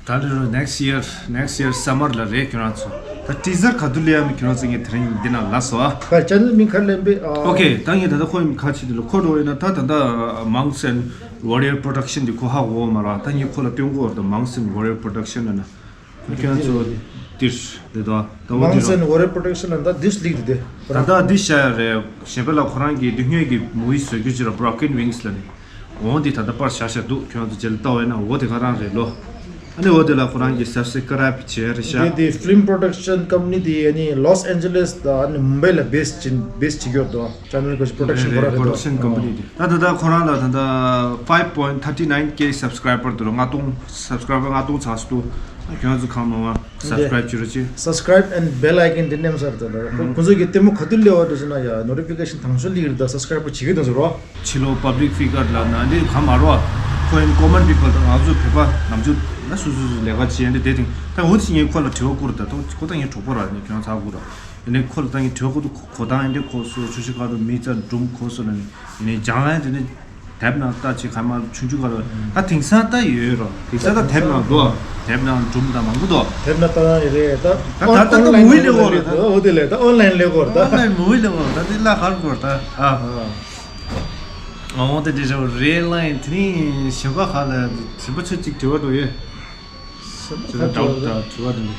ད་འདི་རུ་next year, next year summer ལ་རེད་ཁྱོད་རང་ཚོ། ད་ཊི་ཛར་ག་དུས་ལེན་ཡ་མི་ཁྱོད་རང་ཚོ་ངས་དེ་རིང་འདི་ན་ལབ་སོང་ཨ། ཁ་ཅན་མིང་ཁར་ལེན་པའི་ཨ། ཨོ་ཁེ། ད་ངས་ད་ལྟ་ཁོ་ཡི་མིང་ཁ་ཕྱེ་དུས་ལ་ཁོ་འགྲོ་ཡིན་ན་ད་ད་ད་Monks and Warrior Production འདི་ཁོ་ཧ་གོ་མ་ར། ད་ངས་ཁོ་ལ་སྟོན་གོ་ར། ད་Monks and Warrior Production ལ་ན་ཁྱོད་རང་ཚོ་འདིར་དེ་ད་ད་འོ་འདི་Monks ར། And Warrior Production ལ་ད་འདིས་ལིག་དེ་དེ། ད་ད་འདི་བཤད་ཡ་རེད། གཞན་པ་ལ་ཁོ་རང་གིས་འདི་སྔོན་གྱི་མུ་བི་བཟོ་རྒྱུ་ཅིག་ར། Broken Wings ལ་ནི། འོ་འདི་ད་ལྟ་པར་བཞག་བཞག་འདུག་ཁྱོད་ཚོ་རྗེས་ལ་ལྟ་བས་ན་འོ་དེ་ག་རང་རེད་ལོ། ཨ་ནི་འོ་དེ་ལ་ཁོ་རང་གི་སབ་སི་ཀ་རབ་བྱས་རེད་ཤག་དེ་དེ་ཕི་ལིམ་པྲོ་ཌག་ཤན་ཀམ་པ་ནི་དེ་ཨ་ནི་ལོས་ཨན་ཇེ་ལེས་དང་ཨ་ནི་མུམ་བྷའི་ལ་བེས་ཅིན་བེས་བྱེད་ཀྱི་ཡོད་དོ། ཅེ་ནལ་གོ་ཤི་པྲོ་ཌག་ཤན་ཁོ་རང་རེད་དོ། པྲོ་ཌག་ཤན་ཀམ་པ་ནི་དེ། ད་ད་ལྟ་ཁོ་རང་ལ་ད་ལྟ་five point thirty nine K subscriber འདུག་ར། ལྔ་སྟོང་སབ་སི་ཀ་རའི་བར་འདུག་ར། ལྔ་སྟོང་ཚར་སོང་འདུག་ཁྱོད་ཚོ་གང་མང་མང་སབ་སི་ཀ་རབ་བྱེད་རོགས་གྱིས། སབ་སི་ཀ་རབ་ཨེན་ཌི་བྷེལ་ཨའི་ཀོན་དེ་མནན་ས་རེད་ད། ཁོ་ཁོ་ཚོ་གི་ལྟད་མོ་ག་དུས་སླེབས་པ་འདུག་ཟེར་ན་ཡ་ནོ་ཊི་ཕི་ཀེ་ཤན་དང་ཤོས་སླེབས་རེད་ད། སབ་སི་ཀ་རབ་བྱེད་ཀྱི་འདུག་ཟེར་རོ། ཕྱི་ལོགས་པབ་ལིག་ཕི་གར་ལབ་ན་འདི་ག་མ་རོ། ཁོ་ཡིན་ཀོ་མན་པི་པལ་དང་ང་ཚོ་བོད་པ་ནམ་རྒྱུན་ན་སུ་སུ་སུ་ལས་ཀ་བྱེད་ཡ་འདི་དེ་དེང་ད་འུ་ཚོ་ངས་ཁོ་ལ་དྲི་བ་བསྐུར་ད། ཁོ་ད་ངའི་གྲོགས་པོ་ར་ནི་ཁྱོད་ཚ་བསྐུར་ར། ཡིན་ནའི་ཁོ་ལ་ད་ངས་དྲི་བ་བསྐུར་དུས་གོ་གོ་ད་ཡིན་འདི་ཁོ་སོ་ཆུ་ཤི་ཁ་དུ་མི་ཙམ་འབྲུམ་ཁོ་སོ་ལ་ནི་ཡིན་ནའི་ལྗང་ཡ་དེ་ནི་དེབ་ནང་ལྟ་ཅིག་ག་མ་ཆུང་ཆུང་ག་ལ་ད་དེང་སང་ལྟ་ཡོད་རོ། དེང་སང་ད་དེབ་ནང་འདུག་དེབ་ནང་འབྲུམ་ད་མང་པོ་འདུག་དེབ་ནང་ལྟ་ན་ཡོད་རེད་ད། ད་ད་ད་ད་ཨོན་མུ་ཝི་ལས་འོ་རེད་ད། འོ་དེ་ལས་ད་ཨོན་ལན་ལས་འོ་རེད་ད། ཨོན་ལན་མུ་ཝི་ལས་འོ་རེད་ད། དེ་ལ་ཧར་གོ་རེད་ད། ཨ། ཨ། ཨ་འོ་དེ་འདྲ་རེད་ལ་ཡིན། དེ་ནི་གཞན་པ་ག་ལ་གཞན་པ་ཆོས་གཅིག་དྲི་བ་འགྲོ་ཡོད། གཞན་པ་ཆོས་ག་ཌའུ་ཊི་དྲི་བ་འགྲོ་ཡོད།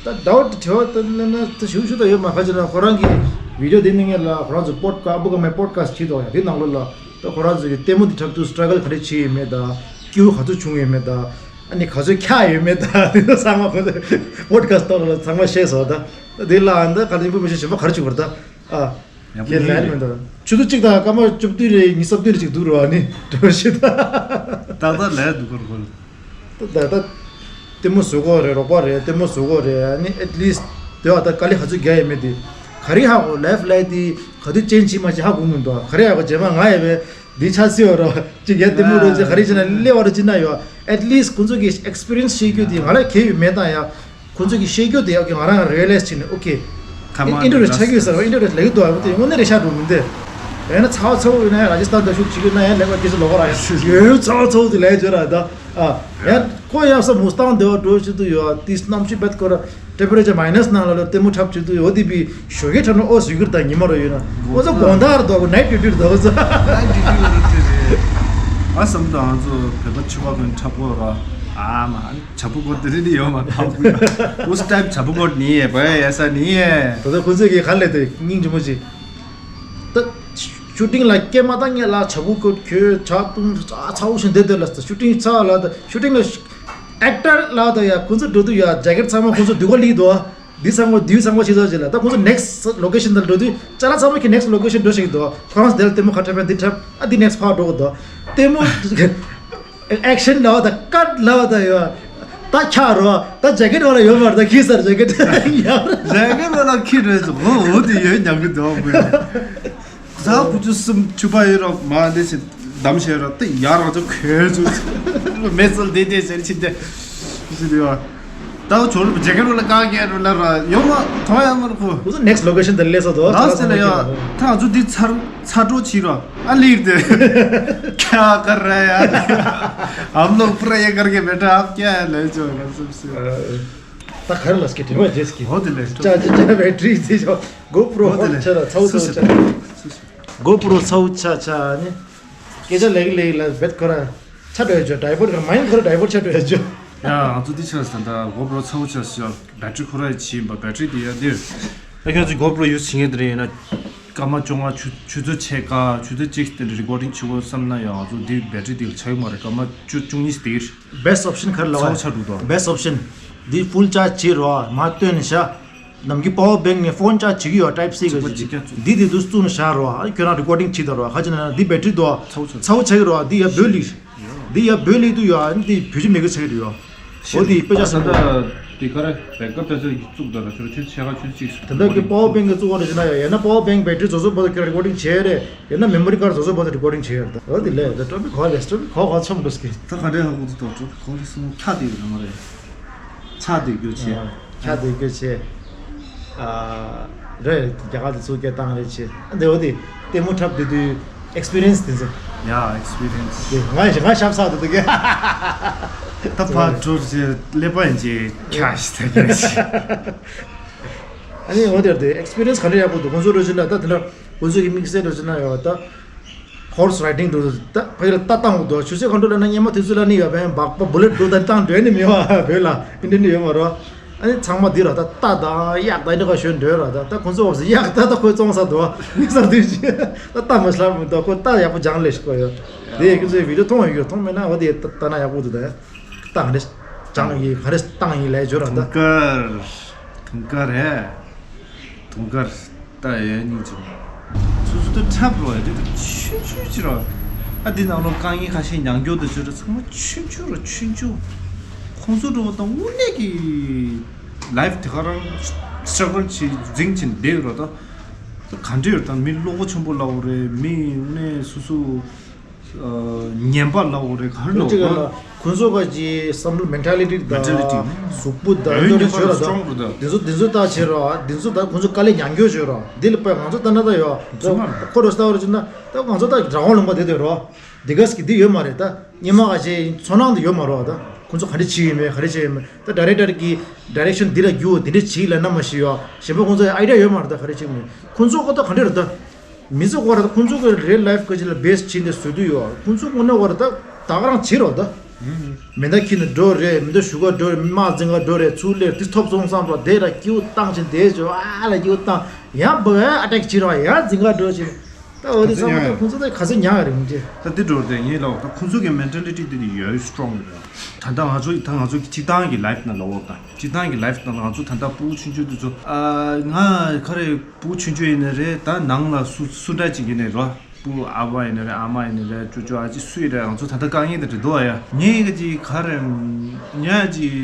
ད་ཌའུ་ཊི་དྲི་བ་ད་ན་ན་ད་ཞུ་ཞུ་ད་ཡོད་མ། ཁ་ཅིག་ན་ཁོ་རང་གི་བི་ཌིའོ་དེ་ནི་ངས་ལ་ཁོ་རང་ཚོ་པོ་ཌི་ཀ་ཨ་བུ་ག་མའི་པོ་ཌི་ཀ་སི་བྲིས་འདུག་ཡ། དེ་ནང་ལོགས་ལ་ད་ཁོ་རང་ཚོ་གི་ལྟད་མོ་དེ་འཁྲབ་དུས་སི་ཊྲ་གལ་ག་རེ་བྱས་ཡོད་མེད་ད། སྐྱིད་པོ་ག་ཚོད་བྱུང་ཡོད་མེད་ད། ཨ་ནི་ག་ཚོད་འཁྱག་ཡོད་མེད་ད། དེ་ཚོ་ཚང་མ་ཁོ་ཚོ་པོ་ཌི་ཀ་སི་ཐོག་ལ་ཚང་མ་བཤད་སོང་ད། ད་དེ་ལ་ཨ་ད་ག་ལ་ཡིན་པོ་མི་ཤེས། གཞན་པ་ག་རེ་བྱུང་བ་རེད་ད། ཨ། ཡག་པོ་ཁྱེད་ཡིན་ལན་རེད། མི་འདུག་ཆུ་ཚོད་གཅིག་དང་སྐར་མ་བཅུ་བདུན་རེ་ཉི་ཤུ་རྩ་བདུན་རེ་ཅིག་འདུག་རོ། ཨ་ནི་འགྲོ་ཤི་ད། ཏག་ཏག་ལས་འདུག་གོ་གོ། ད་ད་ད་ལྟད་མོ་བཟོ་གོ་རེད། རོགས་པ་རེད། ལྟད་མོ་བཟོ་གོ་རེད། ཨ་ནི་ཨེཊ་ལིསི་ཊི་དེ་བ་ད་དཀའ་ལས་ག་ཚོད་རྒྱག་ཡོད་མེད་དེ། ག་རེ་ཧ་གོ། ལའིཕ་ལའི་དེ་ག་དུས་ཅེན་ཇི་བྱེད་མ་བྱེད་ཧ་གོ་མི་འདུག་ག་རེ་ཧ་གོ། རྗེས་མ་ང་ཡོད་པས་འདི་ཆ་སི་ཡོད་རོ། ཅིག་ཡ་ལྟད་མོ་རོ་ཅིག་ག་རེ་བྱེད་ན་སླེབས་པ་རོ་ཅིག་ན་ཡོད། ཨེཊ་ལིསི་ཊི་ཁོང་ཚོ་གི་ཨེག་སི་པི་རི་ཡན་སི་ཤེས་རྒྱུ་དེ་ང་ལ་གལ་ཡོད་མེད་ད་ཡ། ཁོང་ཚོ་གི་ཤེས་རྒྱུ་དེ་ཡག་གི་ང་རང་རི་ཡ་ལའིཛ་བྱས་ནས་ཨོ་ཁེ། ཁ་མ་ཨིན་ཊི་རེ་སི་ཊི་ཆགས་ཀྱི་ཡོད་ས་རེད། ཨིན་ཊི་རེ་སི་ཊི་ལེགས་འདུག་ཨ། དེ་དངོས་གནས་རེད་ཤག་འགྲོ་མི་འདུག་ཡང་ན་ཚ་བ་ཚ་བོ་ཡིན་ན་ཡང་ར་ཇི་སི་ཐན་དུ་ཤུགས་ཆེ་གི་ཡོད་ན་ཡང་ལེགས་པ་སྐད་ཆ་ལོག་པ་ར་ཡོད། ཡོད་ཚ་བ་ཚ་བོ་དེ་ལས་བརྗོད་ར་ད། ཨ་ཡང་ཁོ་ཡང་ས་མུ་སི་ཏང་སྡེ་བ་འགྲོ་བྱེད་དུ་ཡོད། དེ་གནམ་གཤིས་བེད་ཁོ་ར་ཊེམ་པ་རེ་ཅར་མའི་ནས་ནང་ལ་ལ་ལྟད་མོ་འཁྲབ་བྱེད་དུ་ཡོད། དེ་བི་ཞོགས་ཀས་འཁྲབ་ན་ཨོ་ཟུག་གི་ར་ད་ཉི་མ་ར་ཡོད་ན་ཁོ་ཚོ་དགོང་དག་ར་འདུག་ནའིཊ་ཌིའུ་ཊི་ར་འདུག་ཁོ་ཚོ། ཨ་བསམ་དང་ང་ཚོ་བོད་པ་ཕྱུ་པ་ཀུན་འཁྲབ་གོ་ར། ཨ་མ། བྱ་སྤུ་གུ་དེ་རིང་ནི་ཡོད་མ་ཐག་པུ། Us type བྱ་སྤུ་གུ་ནི་ཡེ་བ་ཡ་ས་ནི་ཡེ། ད་ལྟ་ཁོ་ཚོས་གི་ག་ལས་དེ་སྙིང་རྗེ་མོ་ཅིག་ད་ཤུ་ཊིང་ལ་སྐྱེས་མ་ཐག་ངས་ལ་བྱ་སྤུ་གུ་གྱོད་ཇ་བཏུང་ཚ་ཚ་བོ་ཞིག་འདེད་དེ་ལ་ཤུ་ཊིང་ཚ་ལ་ད་ཤུ་ཊིང་ལ་ཨེག་ཊར་ལ་ད་ཡ་ཁོ་ཚོ་འགྲོ་དུས་ཡ་ཇེ་ཀེཊ་ཚང་མ་ཁོ་ཚོ་སྡུག་ག་ལི་དོ། འདི་ཚང་མ་འདི་ཚང་མ་ཤེས་ཚར་རྗེས་ལ་ད་ཁོ་ཚོ་ནེག་སི་ཊི་ལོ་ཀེ་ཤན་དུ་འགྲོ་དུས་ཅ་ལག་ཚང་མ་ཁྱེད་ནེག་སི་ཊི་ལོ་ཀེ་ཤན་འགྲོ་ཤེས་ཀྱི་འདུག་ཁོ་རང་ཚོ་དེ་ལ་ལྟད་མོ་ཁ་འཁྲབ་པ་འདི་འཁྲབ་ཨ་འདི་ནེག་སི་ཊི་ཕར་འགྲོ་གི་འདུག་ལྟད་མོ། ཨེག་ཤན་ལ་བ་དང་ཀཊ་ལ་བ་དང་ཡོད། ད་ཁྱག་རོ། ད་ཇེ་ཀེཊ་བ་ལ་ཡོད་མ་རེད། ད་ཁྱི་སར་ཇེ་ཀེཊ་ཡར། ཇེ་ཀེཊ་བ་ལ་ཁྱི་རེད་ཟེར། འོ་འོ་དེ་ཡོད་ཉག་གི་འདུག་བུ། ཟ་བུ་ཆུ་གསུམ་ཆུ་པ་ཡོད་རོགས་མ་འདི་ཞིག་འདམ་བྱས་རོགས་ཏེ་ཡར་རང་ཚོ་ཁོལ་ཚུ་མེ་སོལ་དེ་དེ་ཟེར་ཕྱིན་ཏེ། ཞིག་དེ་བ། ད་བ་ཇོ་རུ་ཇེ་ཀེཊ་བ་ལ་ཀ་གེ་རུ་ལ་ར་ཡོད་མ་མཐོང་ཡ་མ་རུ་ཁོ། ཁོ་ཚོ་ནེག་སི་ཊི་ལོ་ཀེ་ཤན་དུ་སླེབས་ས་དོ། ད་ཟེར་ལ་ཡ། ད་ང་ཚོ་འདི་ཚར། ཚ་དྲོ་ཕྱིན་རོ། ཨ་ལིར་དེ། क्या कर रहा है यार? हम लोग पूरा ये करके बैठा, आप क्या है ले जो सब से। ད་ག་རེ་ལ་སྐད་དྲི་བ་རྗེས་ཀྱི། འོ་དེ་ལས། ཅ་ཅ་ཅ་བེ་ཊི་རི་དེ་ཆོ། གོ་པྲོ་འོ་དེ་ཧོ་ལས། ཆ་ར་ཚ་བོ་སུ་ཚ་བོ་ཆ། སུ་སུ། གོ་པྲོ་ཚ་བོ་ཆ་ཆ་ནི། སྐད་ཆ་ལེགས་ལེགས་ལ་བེད་ཁོ་ར། ཆ་འགྲོ་ཡ་ཆོ། ཌའི་བར་ཁོ་ར་མ་ཡིན་ཁོ་ར་ཌའི་བར་ཆ་འགྲོ་ཡ་ཆོ། ཡ་ང་ཚོ་འདི་ཆ་ས་ད་གོ་པྲོ་ཚ་བོ་ཆ་ཞོ། བེ་ཊི་རི་ཁོ་ར་ཡི་ཕྱིན་པ་བེ་ཊི་རི་དེ་ཡ་འདིར། ད་ཁྱོད་ཚོ་གོ་པྲོ་ཡུ་སི་བྱེད་མཁན་དེ་རེད་ཡིན་ན། སྐར་མ་བཅོ་ལྔ་ཆུ་ཆུ་ཚོད་ཕྱེད་ཀ་ཆུ་ཚོད་གཅིག་དེ་འདྲ་རི་ཀོར་ཌིང་བྱེད་དགོས་བསམ་ན་ཡང་ང་ཚོ་འདི་བེ་ཊི་རི་དེ་ཆག་གི་མ་རེད། སྐར་མ་བཅུ་བཅུ་གཉིས་དེ་རེད། Best option ག་རེ་ལབ་པ། ཚ་བོ་ཆ་འགྲོ་དོ། Best option འདི་ཕུལ་ཅར་ཇི་བྱེད་རོགས་མ་སྟོན་ཤ། ནམ་རྒྱུན་པ་ཝར་བེང་ནས་ཕོན་ཅར་ཇི་བྱེད་ཀྱི་ཡོད། ཊའིབ་སི་གི་གཅིག་པ་གཅིག་རྐྱང་བཙུགས། འདི་དེ་དུ་བཙུགས་ནས་བཞག་རོགས། ཨ་ཁྱོད་རང་རི་ཀོར་ཌིང་བྱེད་དང་རོགས། ཁ་ཅིག་ན་འདི་བེ་ཊི་རི་དོ། ཚ་བོ་ཆ། ཚ་བོ་ཆག་གི་རོགས། འདི་ཡ་བོད་ལི། འདི་ཡ་བོད་ལི་དུ་ཡོད། ཨ་ནི་དེ་བོད་ཆུ་མེད་གི་ཆག་གི་རེད་ཡོད། འོ་དེ་དཔེ་ཆ་བཟང་པོ། ད་ལྟ་དེ་ག་རེ་བེག་ཨབ་ད་ཆ་གི་བཙུགས་ད་ལ་ཆུ་ཆུ་ཆེ་ག་ཆུ་ཆུ་གཅིག་སུ། ད་ལྟ་གི་པ་ཝར་བེང་གི་བཙུགས་པ་རེད་ཟེར་ན་ཡ། ཡང་ན་པ་ཝར་བེང་བེ་ཊི་རི་བཟོ་བཟོ་བོ་ད་ཁྱོད་རེ་ཀོར་ཌིང་བྱེད་རེད། ཡང་ན་མེ་མོ་རི་ཀར་བཟོ་བཟོ་བོ་ད་ཀོར་ཌིང་བྱེད་རེད། འོ་དེ་ལས་ད་ཊོ་པིག་ག་རེ་ཊོ་པིག་ག་ག་ཆོམ་འགྲོ་སྐྱེ། ད་ག་འདྲའི་ཧ་གོ་ཚུལ་དང་ཊོ་པིག་ག་རེ་སོང་ཁྱག་དེ་ཡོད་ན་མ་རེད། ཆག་དེ་རྒྱུ་ཆེ། ཆག་དེ་རྒྱུ་ཆེ། ཨ། རེད། རྒྱ་གར་དུ་ཚུགས་སྐད་བཏང་རེད་ཆེ། ཨ་འདི་འོ་དེ་ལྟད་མོ་འཁྲབ་སྡོད་དུས་ཨེག་སི་པི་རི་ཡན་སི་དེ་ཚོ། ཡ་ཨེག་སི་པི་རི་ཡན་སི། དེ་ང་ང་ཤབ་ཚགས་འདུག་གི། ད་ཕར་འགྲོ་རྗེས་ཀླད་པ་ཡིན་གྱི་ཁྱག་ཞིག་ད་གི་རེད་ཆེ། ཨ་ནི་འོ་དེར་དེ་ཨེག་སི་པི་རི་ཡན་སི་ག་འདྲ་ཡག་པོ་འདུག་ཁོང་ཚོ་རོལ་ཆེ་ན་ད་དེ་ལ་ཁོང་ཚོ་གི་དམིགས་བསལ་རོལ་ཆེ་ན་ཡོད་ད། ཧོར་སི་རའི་ཌིང་འགྲོ་ད་ཕ་གི་ལ་རྟ་བཏང་འདུག་ཆུ་ཚོད་གང་འགྲོ་ལ་ན་སྙེ་མ་དུས་ཚོད་ལ་ནི་ཡོད་པས་སྦག་པ་བུ་ལེ་ཊི་འགྲོ་ད་བཏང་འགྲོ་ནི་མི་བ་བོད་ལ་ཨིན་འདྲ་ནི་ཡོད་མ་རོ། ཨ་ནི་ཚང་མ་འདི་ར་ད་རྟ་དང་གཡག་ད་འདི་ག་ཞོན་འགྲོ་ར་ད། ད་ཁོ་ཚོ་འོབ་སི་གཡག་ད་ད་ཁོས་བཙོང་ས་འདུག་ནི་ས་དུས་ད་རྟ་མི་སླར་མི་འདུག་ཁོ་རྟ་ཡག་པོ་སྦྱང་ལས་ཤིག་གོ་ཡོད། དེ་ཁྱོད་ཚོའི་བི་ཌིའོ་མཐོང་ཡོད་མཐོང་མེད་ན་འོ་དེ་ད་ན་ཡག་པོ་འདུག་ད། རྟ་ག་འདྲ་ བཏང་ཡིན་ག་རེ་བཏང་ཡིན་ལས་སྦྱོར་ར་ད། དུང་དཀར། དུང་དཀར་རེད། དུང་དཀར་ལྟ་ཡས་སྙིང་རྗེ་མོ། སོ་སོ་ད་འཁྲབ་རོགས་ཡ་དེ་ད་ཆུང་ཆུང་ཅིག་རོགས། ཨ་འདི་ནང་ལོགས་དཀའ་ངལ་ཁ་ཤས་མྱངས་རྒྱུ་དང་ཆུ་ར་ཚང་མ་ཆུང་ཆུང་རོགས་ཆུང་ཆུང་། ཁོང་ཚོ་འགྲོ་བ་དང་དངོས་གནས་ཀྱི་ལའིབ་དེ་ག་རང་སི་ཊྲག་གལ་བྱེད་འཛིང་བྱེད་བསྡད་ཡོད་རོགས་ད། ག་འདྲ་ཡོད་ད། མི་བློ་ཁོག་ཆེན་པོ་ལབ་དགོས་རེད། མི་དངོས་གནས་སོ་སོ་ངན་པ་ལབ་དགོས་རེད། ག་རེ་ལབ་དགོས་རེད། ཁོང་ཚོ་ག་ཅིག་བསམ་བློ་མེན་ཊ་ལི་ཊི་དང་གཟུགས་པོ་དང་འདི་ཚོ་བྱོས་ར་ད། འདི་ཚོ་འདི་ཚོ་ད་བྱེད་ར་འདི་ཚོ་ད་ཁོང་ཚོ་དཀའ་ལས་མྱངས་རྒྱུ་བྱོས་ར་འདི་ལ་དཔེ་ང་ཚོ་ད་ན་ད་ཡོད་ཁོ་རོ་ལྟ་བར་བྱུང་ན་ད་ང་ཚོ་ད་རང་དབང་ལུང་པ་དེ་དེ་རོ། འདི་ག་སི་གི་འདི་ཡོད་མ་རེད་ད། སྙེ་མ་ག་ཅེ་ཚོར་སྣང་འདི་ཡོད་མ་རེད་ད། ཁོང་ཚོ་ག་འདྲ་བྱེད་ཡིན་མེད་ག་རེ་བྱེད་ཡིན་མེད་ད། ཌའི་རེག་ཊར་གི་ཌའི་རེག་ཤན་འདི་ལ་རྒྱུ་འདི་འདྲ་བྱེད་ལ་ན་མ་ཤི་ཡོད་གཞན་པ་ཁོང་ཚོ་ཨའི་ཌི་ཡ་ཡོད་མ་རེད་ད། ག་རེ་བྱེད་མེད་ཁོང་ཚོ་ཁོ་ད་ག་འདྲ་རེད་ད། མི་ཚོ་ཁོ་ར་ད་ཁོང་ཚོ་གི་རེལ་ལའིཕ་ག་ཅེ་ལ་བེ་སི་བྱེད་འདི་བཟོ་དུས་ཡོད་ཁོང་ཚོ་ཁོ་ན་ཁོ་ར་ད་ད་ག་རང་བྱེད་རོགས་ད། མེ་མདའ་ཁྱེར་ནས་འགྲོ་རེད། མེ་མདའ་གཞུ་ག་འགྲོ་རེད། དམག་འཛིང་ག་འགྲོ་རེད། ཚུར་སླེབས་དེ་ཐོབ་སོང་བསམ་རོགས་དེ་ར་སྐྱིའུ་བཏང་བྱེད་དེ་བྱོས་ཨ་ལ་སྐྱིའུ་བཏང་ཡང་བ་ཨ་ཊེག་བྱེད་རོགས་ཡང་འཛིང་ག་འགྲོ་བྱེད། ད་འོ་དེ་ཚང་མ་ཁོང་ཚོ་ད་ག་ཚོད་ཉག་རེད་མི་འདྲ། ད་འདི་འགྲོ་དེ་ངས་ལབ་ད་ཁོང་ཚོ་གི་མེན་ཊ་ལི་ཊི་དེ་ཡོད་སི་ཊོང་རེད། ད་ལྟ་ང་ཚོ་ད་ང་ཚོ་གི་སྤྱི་བཏང་གི་ལའིཕ་ནང་ལབ་འོ་ད་སྤྱི་བཏང་གི་ལའིཕ་ནང་ང་ཚོ་ད་ལྟ་ཕྲུ་གུ་ཆུང་ཆུང་དེ་ཚོ་ཨ་ང་ག་རེ་ཕྲུ་གུ་ཆུང་ཆུང་ཡིན་ནི་རེད། ད་ནང་ལ་སུ་སུ་འདྲ་ཅིག་ཡིན་ནི་རོ་ཕྲུ་གུ་ཨ་ཕ་ཡིན་ནི་རེད། ཨ་མ་ཡིན་ནི་རེད། ཅོ་ཅོ་ཨ་ཅེ་སུ་ཡིན་རེད། ང་ཚོ་ད་ལྟ་དཀའ་ངལ་དེ་འདྲ་འདུག་ཨ་ཡ་ངས་ག་ཅིག་ག་རེ་ཉག་ཅིག་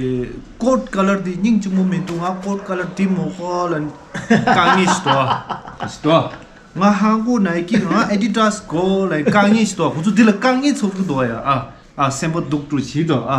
ཀོཌ་ཀ་ལར་དེ་སྙིང་རྗེ་མོ་མི་འདུག་ང་ཀོཌ་ཀ་ལར་དེ་མོ་ཧོ་ལ་དཀའ་ངལ་ཞིག་འདུག་ཨ་ཞིག་འདུག་ང་ཧང་གོ་ནའི་ཀི་ང་ཨེ་ཌི་ཌཱས་གོ་ལ་དཀའ་ངལ་ཞིག་འདུག་ཁོང་ཚོ་འདི་ལ་དཀའ་ངལ་ཚོར་གི་འདུག་ཡ། ཨ་ཨ་སེམས་པ་སྡུག་ཏུ་ཞིག་འདུག་ཨ་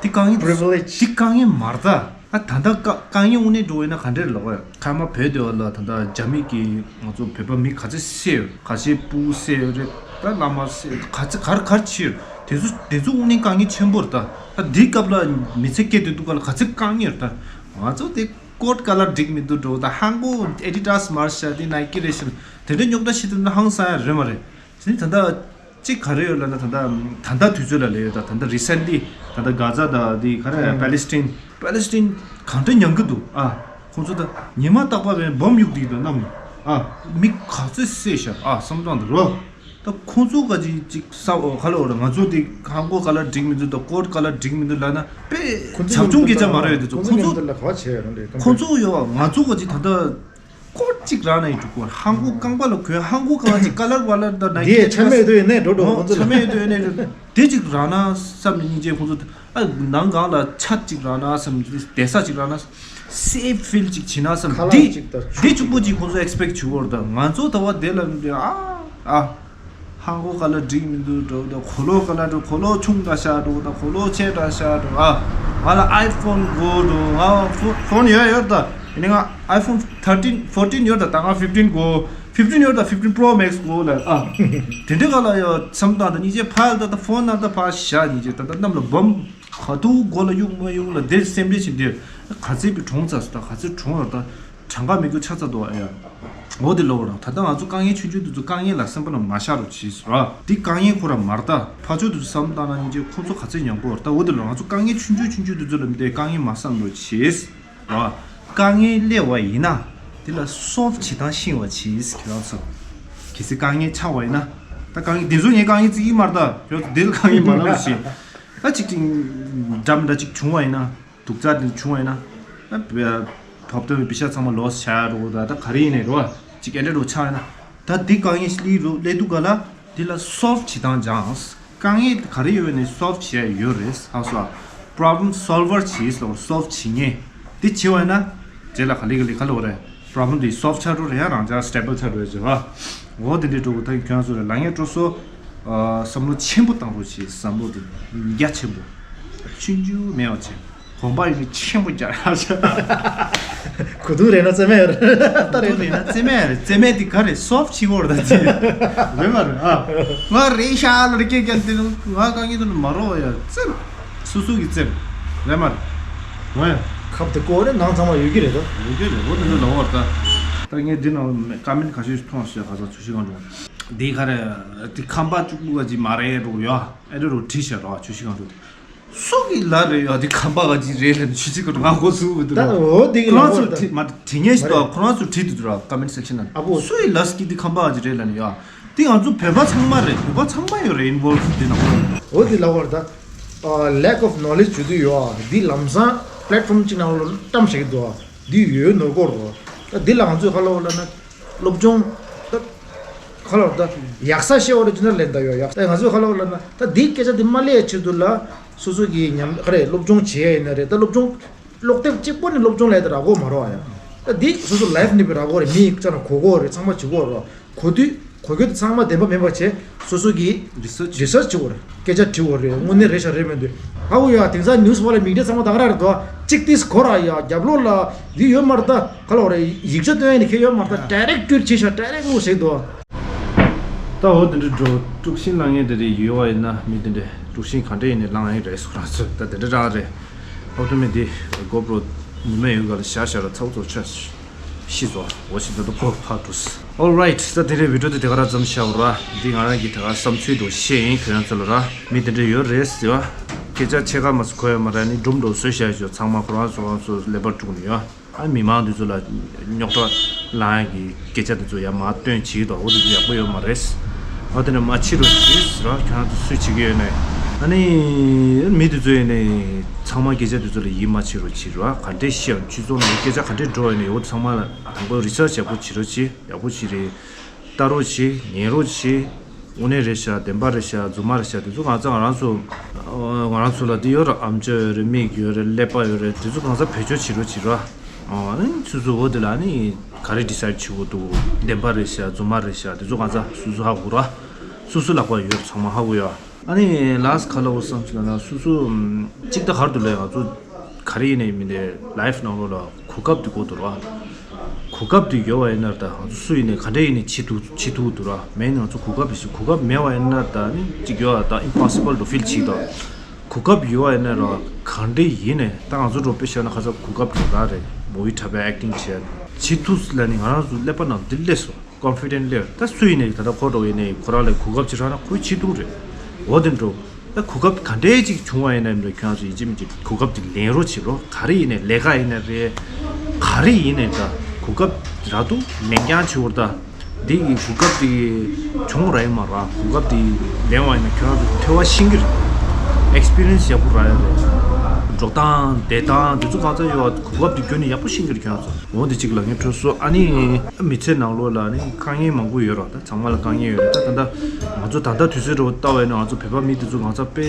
འདི་དཀའ་ངལ་པི་རི་ཝི་ལེཇ་འདི་དཀའ་ངལ་མ་རེད་ད། ཨ་ད་ལྟ་དཀའ་དཀའ་ངལ་དངོས་གནས་འགྲོ་བས་ན་ག་འདྲས་ལོག་ཡ། ཁ་མ་བོད་དེ་བ་ལ་ད་ལྟ་རྒྱ་མི་གི་ང་ཚོ་བོད་པ་མི་ག་ཚད་བསད་ཡོད། ག་ཚད་ཕྲུ་གུ་བསད་ཡོད་རེད། ད་བླ་མ་བསད་ག་ཚད་གར་གར་ཕྱིར་དེ་ཚོ་དེ་ཚོ་དངོས་གནས་དཀའ་ངལ་ཆེན་པོ་རེད་ད། ད་འདི་སྐབས་ལ་མི་ཚེ་སྐྱེལ་དུས་འདུག་ག་ལ་ག་ཚད་དཀའ་ངལ་རེད་ད། ང་ཚོ་དེ་ཀོཌ་ཀ་ལར་འགྲིག་མི་འདུག་འགྲོ་ད་ཧང་གོ་ཨེ་ཌི་ཌཱས་མར་ཤ་དེ་ནའི་ཀི་རེད་ཤག་དེ་འདྲ་རྙོག་དྲ་ཞིག་དེ་འདྲ་ཧང་སང་ཡ་རེད་མ་རེད། དེ་ནི་ད་ལྟ་གཅིག་ག་རེ་ཡོད་ལབ་ན་ད་ལྟ་ད་ལྟ་དུས་ཚོད་ལ་ལས་ཡོད་ད། ད་ལྟ་རི་སེན་ལི་ད་ལྟ་གྷ་ཛ་ད་དེ་ག་རེ་པེ་ལེ་སི་ཏིན་པེ་ལེ་སི་ཏིན་གང་འདྲ་མྱངས་གི་འདུག་ཨ། ཁོང་ཚོ་ད་ཉི་མ་རྟག་པར་བའི་བོམ་གཡུག་བསྡད་ཀྱི་འདུག་གནམ་ནས་ཨ། མི་ག་ཚོད་བསད་ཤག་ཨ་བསམ་སྟངས་འདི་རོ། ད་ཁོང་ཚོ་ག་ཅིག་ཅིག་ས་འོ་ག་ལ་འོ་ར་ང་ཚོ་དེ་ཧང་གོ་ཀ་ལར་འགྲིག་མི་འདུག་ད་ཀོཌ་ཀ་ལར་འགྲིག་མི་འདུག་ལབ་ན་དཔེ་ཁོང་ཚོ་བྱབ་ཆུང་སྐད་ཆ་མ་རེད་དེ་ཚོ་ཁོང་ཚོ་ཁོང་ཚོ་ལ་ག་བ་བྱས་ཡོད་རེད། ཁོང་ཚོ་ཡོད་ང་ཚོ་ག་ཅིག་ད་ལྟ་ཀོཌ་ཅིག་རག་ན་ཡི་འགྲོ་གོ་ཧང་གོ་རྐང་པ་ལ་གོན་ཧང་གོ་གང་ཅིག་ཀ་ལར་ཝ་ལར་ད་ནའི་འདི་ཡས་ཆ་མེད་དུ་ཡོད་ནས་འགྲོ་འགྲོ་ཁོང་ཚོ་ཆ་མེད་དུ་ཡོད་ནས་འགྲོ་དེ་ཅིག་རག་ན་བསམ་ནས་སྙིང་རྗེ་ཁོང་ཚོ། ཨ་ནང་གང་ལ་ཆ་གཅིག་རག་ན་བསམ་བསྡད་ས་གཅིག་རག་ན་སེབ་ཕིལ་གཅིག་བྱེད་ན་བསམ་ཁ་ལག་འདི་གཅིག་དང་འདི་གཅིག་པོ་གཅིག་ཁོང་ཚོ་ཨེག་སི་པེག་བྱེད་འོར་དང་ང་ཚོ་ད་བ་དེ་ལ་འདི་ཨ་ཨ་ཧང་གོ་ཀ་ལ་འགྲིག་མི་འདུག་འགྲོ་དང་གོ་ལོ་ཀ་ལ་འགྲོ་གོ་ལོ་ཆུང་དྲགས་ཤག་འགྲོ་དང་གོ་ལོ་ཆེ་དྲགས་ཤག་འགྲོ་ཨ་ང་ལ་ཨའི་ཕོན་དགོས་འགྲོ་ང་ཕོ་ཕོན་ཡོད་ཡོད་ད་ཡིན་ན་ང་ཨའི་ཕོན་ཐར་ཊིན་ཕོར་ཊིན་ཡོད་ད་ད་ང་ཕིབ་ཊིན་དགོས། ཕིབ་ཊིན་ཡོད་ད་ཕིབ་ཊིན་པྲོ་མེག་སི་གོ་ལ་ཨ། དེ་འདྲ་ག་ལ་ཡ་བསམ་སྟངས་ད་སྙིང་རྗེ་ཕ་ཡ་ད་ད་ཕོན་ནང་ད་ཕ་ཤ་སྙིང་རྗེ་ད་ད་གནམ་ལ་བོམ་ག་དུ་མགོ་ལ་གཡུག་མ་གཡུག་ལ་དེ་སེམས་ཁྲལ་བྱེད་འདི་ག་ཚད་པའི་གྲོང་ཚ་སུ་ད་ག་ཚད་གྲོང་ཡོད་ད་གྲངས་ཀ་མི་དགོས་ཆ་ཚ་དོ་ཨ་ཡ། འོ་དེ་ལོ་རང་ད་ལྟ་ང་ཚོ་དཀའ་ངལ་ཆུང་ཆུང་དེ་ཚོ་དཀའ་ངལ་ལ་སེམས་པ་ལ་མ་ཤར་རོགས་བྱེད་ཟེར་བ་འདི་དཀའ་ངལ་ཁོ་ར་མར་ད་ཕ་ཆོས་དེ་ཚོ་བསམ་སྟངས་ན་སྙིང་རྗེ་ཁོ་ཚོ་ག་ཚད་ཉམས་པོ་ར་ད་འོ་དེ་ལོ་ང་ཚོ་དཀའ་ངལ་ཆུང་ཆུང་ཆུང་ཆུང་དེ་ཚོ་ལ་མི་དེ་དཀའ་ངལ་མ་བསམ་རོགས་བྱེད། ར། དཀའ་ངལ་སླེབས་པ་ཡིན་ན། དེ་ལ་སོལབ་བྱེད་སྟངས་ཤེས་པ་བྱེད་ཁྱེད་རང་ཚོ། གལ་སྲིད་དཀའ་ངལ་ཆགས་པ་ཡིན་ན། ད་དཀའ་ངལ་དེ་ཚོ་ངའི་དཀའ་ངལ་ཅིག་ཡིན་མ་རེད་ད། ཁྱོད་ཚོ་དེ་ལ་དཀའ་ངལ་མ་ལབ་ཞེས། ད་ཅིག་ཅིག་འདྲ་མི་འདྲ་ཅིག་བྱུང་བ་ཡིན་ན། སྡུག་ཅག་དེ་བྱུང་བ་ཡིན་ན། ད་བབ་ཐོབ་པའི་པེ་ཤ་ཚང་མ་ལོས་བྱ་ཡ་རོགས་ད་ད་ག་རེ་ཡིན་ནའི་རོ། ཅིག་ཨེ་འདྲ་རོ་ཆགས་ཡིན་ན། ད་དེ་དཀའ་ངལ་སླེབས་རོ་སླེབས་དུས་ག་ལ། དེ་ལ་སོལབ་བྱེད་སྟངས་སྦྱངས། དཀའ་ངལ་ག་རེ་ཡོད་ནས་སོལབ་བྱས་ཡོད་རེད་ཧ་སོ། པྲོབ་ལེམ་སོལ་ཝར་བྱེད་ལ་སོལབ་བྱེད་མཁན། དེ་བྱེད་པ་ཡིན་ན། རྗེས་ལ་ག་ལེ་ག་ལེ་ག་ལེ་བ་རེད། པྲོབ་ལེམ་དེ་སོལབ་ཆགས་འགྲོ་རེད་ཡང་རང་ཅག་སི་ཊེ་བལ་ཆགས་འགྲོ་རེད་ཟེར་བ། འོ་དེ་འདྲའི་འགྲོ་གི་ད་ཁྱོད་ཚོ་རེད་ལ་ངས་སྤྲོ་སོ། བསམ་བློ་ཆེན་པོ་བཏང་རོགས་བྱེད་བསམ་བློ་དེ། རྒྱ་ཆེན་པོ། ཆུང་ཆུང་མེད་པ་བྱེད། གོམ་པ་ཡིན་ན་ཆེན་པོ་རྒྱག་ཡག་ཆེ། གོ་དུང་རེད་ན་རྩེ་མེད་རེད། ད་རེད་ན་རྩེ་མེད་རེད། རྩེ་མེད་དེ་ག་རེད་སོབ་ཆི་བོར་ད་ཅི། རེད་མ་རེད་ཨ། ང་རེད་ཤག་ལ་རེ་སྐད་རྒྱག་དེ་ང་དཀའ་ངལ་དུ་མ་རོ་ཡ་རྩེ། སུ་སུ་གི་རྩེ། རེད་མ་རེད། ང་ཡ། ཁབ་དེ་ཀོ་རེ་ནང་ཚང་མ་ཡོད་ཀྱི་རེད་ད། ཡོད་ཀྱི་རེད་འོ་དེ་འདྲ་ལ་བར་ད། ད་ངས་འདི་ནང་ཀ་མེན་ཁ་ཤས་ཤིག་མཐོང་ཤག་ག་ས་ཚུལ་ཤིག་གང་འགྲོ། འདི་ག་རེད་དེ་ཁམས་པ་གཅིག་པུ་ག་ཅིག་མ་རེད་རོ་ཡ། ཨེ་འདྲ་རོ་བྲིས་ཤག་རོ་ཚུལ་ཤིག་གང་འགྲོ། སུ་གི་ལ་རེད་ཡ་དེ་ཁམས་པ་ག་ཅིག་རེད་ལབ་ནས་ཆུ་ཆི་ཀ་ང་གོ་སུ་བུ་དུ་ད་འོ་དེ་གི་ཁོ་རང་ལ་ཚོ་བར་ད་བྲིས་མ་བྲིས་ངེས་ཤི་ཏོ་ཁོ་རང་ཚོ་བྲིས་དུ་དུ་ར་ཀ་མེན་སེག་ཤན་ན་ཨ་བོ། སུ་ཡི་ལ་སི་གི་དེ་ཁམས་པ་ག་ཅིག་རེད་ལབ་ནས་ཡ་དེ་ང་ཚོ་བོད་པ་ཚང་མ་རེད། བོད་པ་ཚང་མ་ཡོད་རེད་ཨིན་བོལ་དེ་ནང་འོ་དེ་ལ་བར་ད་ lack of knowledge བྱེད་དུ་ཡོད། འདི་ལམ་སང་platform གཅིག་ནང་ལ་བཀྲམ་བཞག་གི་འདུག་འདི་ཡོད་ནོར་གོ་རོ། ད་འདི་ལ་ང་ཚོས་ག་ལ་བ་ལབ་ན་སློབ་སྦྱོང་ད་ག་ལ་བ་ད་ཡག་ས་ཤེས་བ་རེ་ཅི་ན་ལེན་ད་ཡོད། ཡག་ད་ང་ཚོས་ག་ལ་བ་ལབ་ན་ད་འདི་སྐད་ཆ་འདི་མ་ལས་ཆེད་དུ་ལ་སོ་སོ་གི་ཉམས་ག་རེ་སློབ་སྦྱོང་བྱེད་ཡ་ཡིན་ན་རེད། ད་སློབ་སྦྱོང་ཀློག་དེབ་གཅིག་པོ་ནི་སློབ་སྦྱོང་ལས་དེ་རག་གོ་མ་རོགས་ཡ། ད་འདི་སོ་སོ་life ནི་རག་གོ་རེད། མི་ཡིག་ཅག་ན་གོ་གོ་རེད། ཚང་མ་བྱེད་གོ་རོགས། གོ་དུས་གོ་རྒྱུ་དེ་ཚང་མ་བདེན་པ་མིན་པ་བྱས་སོ་སོ་གིས་research research བྱེད་དགོས་རེད། སྐད་ཆ་དྲི་དགོས་རེད། དངོས་གནས་རེད་ཤག་རེད་མི་འདུག་ཧ་གོ་ཡ། དེང་སང་news་པ་ལ་མིག་འབྲས་ཚང་མ་ད་ག་རང་རེད་དོ། གཅིག་ཏིས་གོ་ར་ཡ་རྒྱབ་ལོགས་ལ་འདི་ཡོད་མ་རེད། ད་ག་ལ་བ་རེད། ཡིག་ཆ་སྟོན་ཡ་ནི་ཁེ་ཡོད་མ་རེད། ད་direct་བསྐྱུར་བྱེད་ཤག direct་ལོག་ཟེར་དོ། ད་འོ་དེ་འདྲ་འགྲོ་དཀྲུག་ཤིང་ལངས་ངེས་དེ་རེད་ཡོད་བ་ཡིན་ན་མི་དེ་འདྲ་དཀྲུག་ཤིང་ག་འདྲ་ཡིན་ནས་ལངས་ཡིན་རེད་སོ་རང་ཚོ་ད་དེ་འདྲ་རང་རེད། ཨོ་ཏོ་མེ་དེ་GoPro་ཉི་མ་ཡོད་ག་ལ་ཤ་ཤ་ར་ཚ་བོ་ཚོ་ཆ་ཤི་ཚོ་འོ་ཤི་ད་དུ་པོ་ཕ་དུས། Alright ད་དེ་རེད། video་དེ་དེ་ག་ར་ཙམ་བྱ་བ་ར། འདི་ང་རང་གི་དེ་ག་བསམ་ཚུལ་འགྲོ་བཤད་ཡིན་ཁྱོད་རང་ཚོ་ལ་ར། མི་དེ་འདྲ་ཡོད་རེད་ཟེར་བ། སྐད་ཆ་ཕྱེད་ཀ་མ་ཟེར་གོ་ཡ་མ་ར་ནི་སྒྲུང་འགྲོ་བཟོས་བཞག་ཞོ་ཚང་མ་ཁོ་རང་ཚོ་རང་ཚོ་ཀླད་པར་དཀྲུག་ནས་ཡོད། ཨ་མི་མང་འདི་ཚོ་ལ་རྙོག་དྲ་ལངས་ཡ་གི་སྐད་ཆ་འདི་ཚོ་ཡར་མར་སྟོན་བྱེད་དོ། འོ་འདི་ཚོ་ཡག་པོ་ཡོད་མ་རེད། ཨ་དེ་ནས་མ་བྱེད་རོགས་བྱེད་ཟེར་བ། ཁྱོད་རང་ཚོ་སུས་བྱེད་ཀྱི་ཡོད་ནས། ཨ་ནི་མི་འདི་ཚོ་ཡིན་ནས་ཚང་མ་སྐད་ཆ་འདི་ཚོ་ལ་ཡིད་མ་ཆེས་རོགས་བྱེད་རོགས། ག་འདྲས་བཤད་ཡང་སྤྱི་ཚོགས་ནང་སྐད་ཆ་ག་འདྲས་འགྲོ་ཡོད་ནས། འོ་ཚང་མ་ལ་དང་པོ་research་ཡག་པོ་བྱེད་རོགས་བྱེད། ཡག་པོ་བྱེད་རེད། ལྟ་རོགས་བྱེད། ཉན་རོགས་བྱེད། དངོས་གནས་རེད་ཤག་བདེན་པ་རེད་ཤག་རྫུན་མ་རེད་ཤག་དེ་ཚོ་ང་ཚོ་ང་རང་ཚོ་ང་རང་ཚོ་ལ་དེ་ཡོད་ར། ཨམ་ཅོག་ཡོད་རེད། མིག་ཡོད་རེད། ཀླད་པ་ཡོད་རེད། དེ་ཚོ་ང་ཚོ་བེད་སྤྱོད་བྱེད་རོགས་བྱེད་རོགས། ཨ་ནི་སོ་སོ་འོ་དེ་ལ་ནི་ག་རེ་decide་བྱེད་དགོས་འདུག་བདེན་པ་རེད་ཤག་རྫུན་མ་རེད་ཤག་དེ་ཚོ་ང་ཚོ་སོ་སོ་ཧ་གོ་ར། སོ་སོ་ལག་པ་ཡོད་ར། ཚང་མ་ཧ་གོ་ཡ། ཨ་ནི་last་ག་ལ་འོ་བསམ་ཞིག་ལ་ན་སོ་སོ་གཅིག་ད་གར་དུ་ལས་ང་ཚོ་ག་རེ་ཡིན་ནའི་མིན་ནའི་life་ནང་ལོགས་ལ་གོ་སྐབས་དེ་དགོས་འདུག་ར། གོ་སྐབས་དེ་ཡོད་པ་ཡིན་ན་ད་ང་ཚོ་སུ་ཡིན་ནའི་ག་འདྲ་ཡིན་ནའི་བྱེད་ཐུབ་བྱེད་ཐུབ་འདུག་ར། མེད་ན་ང་ཚོ་གོ་སྐབས་དེ་ཞིག་གོ་སྐབས་མེད་པ་ཡིན་ན་ད་ནི་གཅིག་ཡོད་ཨ་ད་impossible་དུ་feel་བྱེད་ད། གོ་སྐབས་ཡོད་པ་ཡིན་ན་ར་ག་འདྲ་ཡིན་ནའི་ད་ང་ཚོ་འགྲོ་དཔེ་བཤད་ན་ཁ་ཚ་གོ་སྐབས་དེ་ད་རེད། movie་འཁྲབ་པའི་acting་བྱས་བྱེད་ཐུབ་ལ་ནི་ང་རང་ཚོ་ཀླད་པ་ནང་འདི་སླེབས་སོང་། confident་སླེབས། ད་སུ་ཡིན་ནའི་ད་ལྟ་ཁོ་འགྲོ་ཡིན་ནའི་ཁོ་རང་ལ་གོ་སྐབས་ཅིག་རག་ན་ཁོས་བྱེད་ཐུབ་རེད། འོ་དེ་འགྲོ། ད་གོ་སྐབས་ག་འདྲའི་ཅིག་བྱུང་བ་ཡིན་ན་ཡིན་ན་ཁྱོད་རང་ཚོ་ཡིན་གཅིག་མིན་གཅིག་གོ་སྐབས་དེ་ལེན་རོགས་བྱེད་རོགས། ག་རེ་ཡིན་ནའི་ལས་ཀ་ཡིན་ན་རེད། ག་རེ་ཡིན་ནའི་ད་གོ་སྐབས་རག་འདུག་ལེན་རྐྱང་བྱེད་འོར་ད། འདི་ཡི་གོ་སྐབས་དེ་བྱུང་ར་ཡིན་མ་ར། གོ་སྐབས་དེ་ལེན་བ་ཡིན་ན་ཁྱོད་རང་ཚོ་ཐོས་པ་ཤེས་ཀྱི་རེད། experience་ཡག་པོ་རག་ཡ་རེད། འགྲོ་སྟངས་བསྡད་སྟངས་དེ་ཚོ་གང་ཚ་ཡོད་པ་གོ་སྐབས་དེ་བརྒྱུད་ནས་ཡག་པོ་ཤེས་ཀྱི་རེད་ཁྱོད་རང་ཚོ། འོ་འདི་གཅིག་ལ་ངས་འཕྲོད་སོ། ཨ་ནི་མི་ཚེ་ནང་ལོགས་ལ་ནི་དཀའ་ངལ་མང་པོ་ཡོད་ར། ད་ཚང་མ་ལ་དཀའ་ངལ་ཡོད་རེད། ད་ད་ལྟ་ང་ཚོ་ད་ལྟ་དུས་ཚོད་འདྲ་བོ་ལྟ་བས་ན་ང་ཚོ་བོད་པ་མི་དེ་ཚོ་གང་ཚ་དཔེ་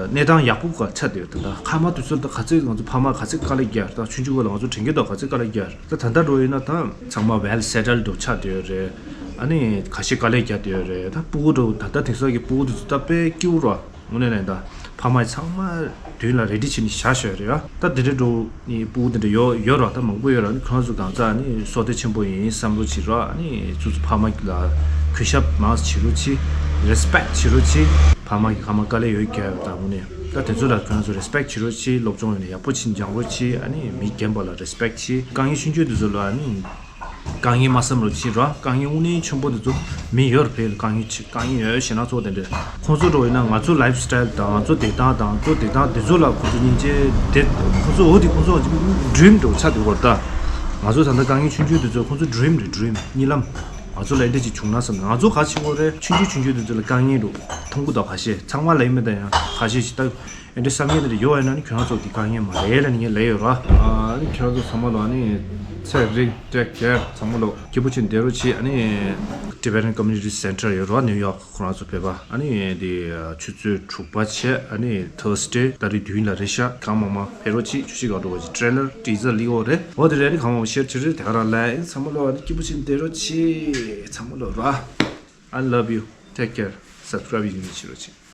གནས་སྟངས་ཡག་པོ་ག་ཆགས་བསྡད་ཡོད། ད་ལྟ་ཁ་མ་དུས་ཚོད་ད་ག་ཚོད་ང་ཚོ་ཕ་མ་ག་ཚོད་དཀའ་ལས་རྒྱག་ད་ཆུང་ཆུང་སྐབས་ལ་ང་ཚོ་དྲན་གྱི་འདུག་ག་ཚོད་དཀའ་ལས་རྒྱག་ད་ད་ལྟ་འགྲོ་ཡིན་ན་ད་ཚང་མ་well settled་འདྲ་བོ་ཆགས་བསྡད་ཡོད་རེད། ཨ་ནི་ཁ་ཤས་དཀའ་ལས་རྒྱག་བསྡད་ཡོད་རེད། ད་སྤུ་གུ་འདྲ་བོ་ད་ལྟ་དེང་སང་གི་སྤུ་གུ་དེ་ཚོ་ད་དཔེ་སྐྱིད་པོ་ར། དངོས་གནས་ལན་ད་ཕ་མ་ཚང་མ་མདུན་ལ་རེ་ཌི་བྱས་ནས་བཞག་བཞག་རེད་ཨ། ད་དེ་འདྲ་འགྲོ་ནི་སྤུ་གུ་དེ་འདྲ་ཡོད་ཡོད་ར། ད་མང་པོ་ཡོད་ར། ནི་ཁོང་ཚོ་གང་ཚ་ནི་བསོད་བདེ་ཆེན་པོ་ཡིན་བསམ་བློ་བྱེད་ར། ནི་སོ་སོ་ཕ་མ་ལ་གུས་ཞབས་མང་བྱེད་རོགས་བྱེད། respect་བྱེད་རོགས་བྱེད། ཕ་མ་གི་ཁ་མ་དཀའ་ལས་ཡོད་རྒྱ་ཡོད་ད་དངོས་གནས་ད་དེ་ཚོ་ལ་ཁོང་ཚོ་respect་བྱེད་རོགས་བྱེད། སློབ་སྦྱོང་ཡོད་ནས་ཡག་པོ་ཕྱིན་སྦྱང་རོགས་བྱེད། ཨ་ནི་མི་རྒན་པ་ལ་respect་བྱེད། དཀའ་ངལ་ཆུང་ཆུང་དེ་ཚོ་ལ་ནི། དཀའ་ངལ་མ་བསམ་རོགས་བྱེད་ར། དཀའ་ངལ་དངོས་གནས་ཆེན་པོ་དེ་ཚོ་མི་ཡོད་ར། ཕེ་ལ་དཀའ་ངལ་ཆེ་དཀའ་ངལ་ཡོད་ཞེ་ན་ཚོགས་དེ་འདྲ་ཁོང་ཚོ་འགྲོ་ཡིན་ན་ང་ཚོ་life style་དང་ང་ཚོ་བསྡད་སྟངས་དང་ང་ཚོ་བསྡད་སྟངས་དེ་ཚོ་ལ་ཁོང་ཚོ་སྙིང་རྗེ་དེ་ཁོང་ཚོ་འོ་དེ་ཁོང་ཚོ་dream་འགྲོ་ཆགས་འདུག་གོ་ད་ང་ཚོ་ད་ལྟ་དཀའ་ངལ་ཆུང་ཆུང་དེ་ཚོ་ཁོང་ཚོ་dream་རེད། dream་གཉིད་ལམ། ང་ཚོ་ལ་འདི་ཅིག་བྱུང་ན་བསམ་ན་ང་ཚོ་ག་ཆེ་བོ་རེད། ཆུང་ཆུང་ཆུང་ཆུང་དེ་ཚོ་ལ་དཀའ་ངལ་འགྲོ་མཐོང་གི་འདུག་ཁ་ཤས་ཚང་མ་ལ་ཡིན་མིན་ད་ཡང་ཁ་ཤས་ཞིག་ད། ཨེ་འདྲ་བསམ་ཡས་འདི་འདྲ་ཡོད་ཡིན་ན་ནི་ཁྱོད་རང་ཚོ་འདི་དཀའ་ངལ་མ་རེད་ལ་ནི་ངས་ལབ་ཡོད་ར། ཨ་ནི་ཁྱོད་རང་ཚོ་ཚང་མ་ལ་ཨ་ནི་ཚེ་རིང་take care ཚང་མ་ལ་སྐྱིད་པོ་བྱས་བསྡད་རོགས་བྱེད། ཨ་ནི་Tibetan Community Center ཡོད་ར་ནིའུ་ཡོག་ཁོ་རང་ཚོ་བོད་པ་ཨ་ནི་འདི་ཆུ་ཚོད་དྲུག་པ་བྱས་ཨ་ནི་Thursday་ཏ་རིག་བདུན་ལ་རེད་ཤག་གང་མང་མང་ཕེབས་རོགས་བྱེད། བརྗོད་གཞི་ག་འགྲོ་བ་ཅིག་trailer teaser་ལིག་འོ་རེད་འོ་དེ་རེད། ཨ་ནི་གང་མང་མང་share་བྱེད་རེད། དེ་ག་རང་ལ་ཨ་ནི་ཚང་མ་ལ་ཨ་ནི་སྐྱིད་པོ་བྱས་བསྡད་རོགས་བྱེད་ཚང་མ་ལ་ར། I love you. Take care. Subscribe་ཡིན་ནི་བྱེད་རོགས་བྱེད།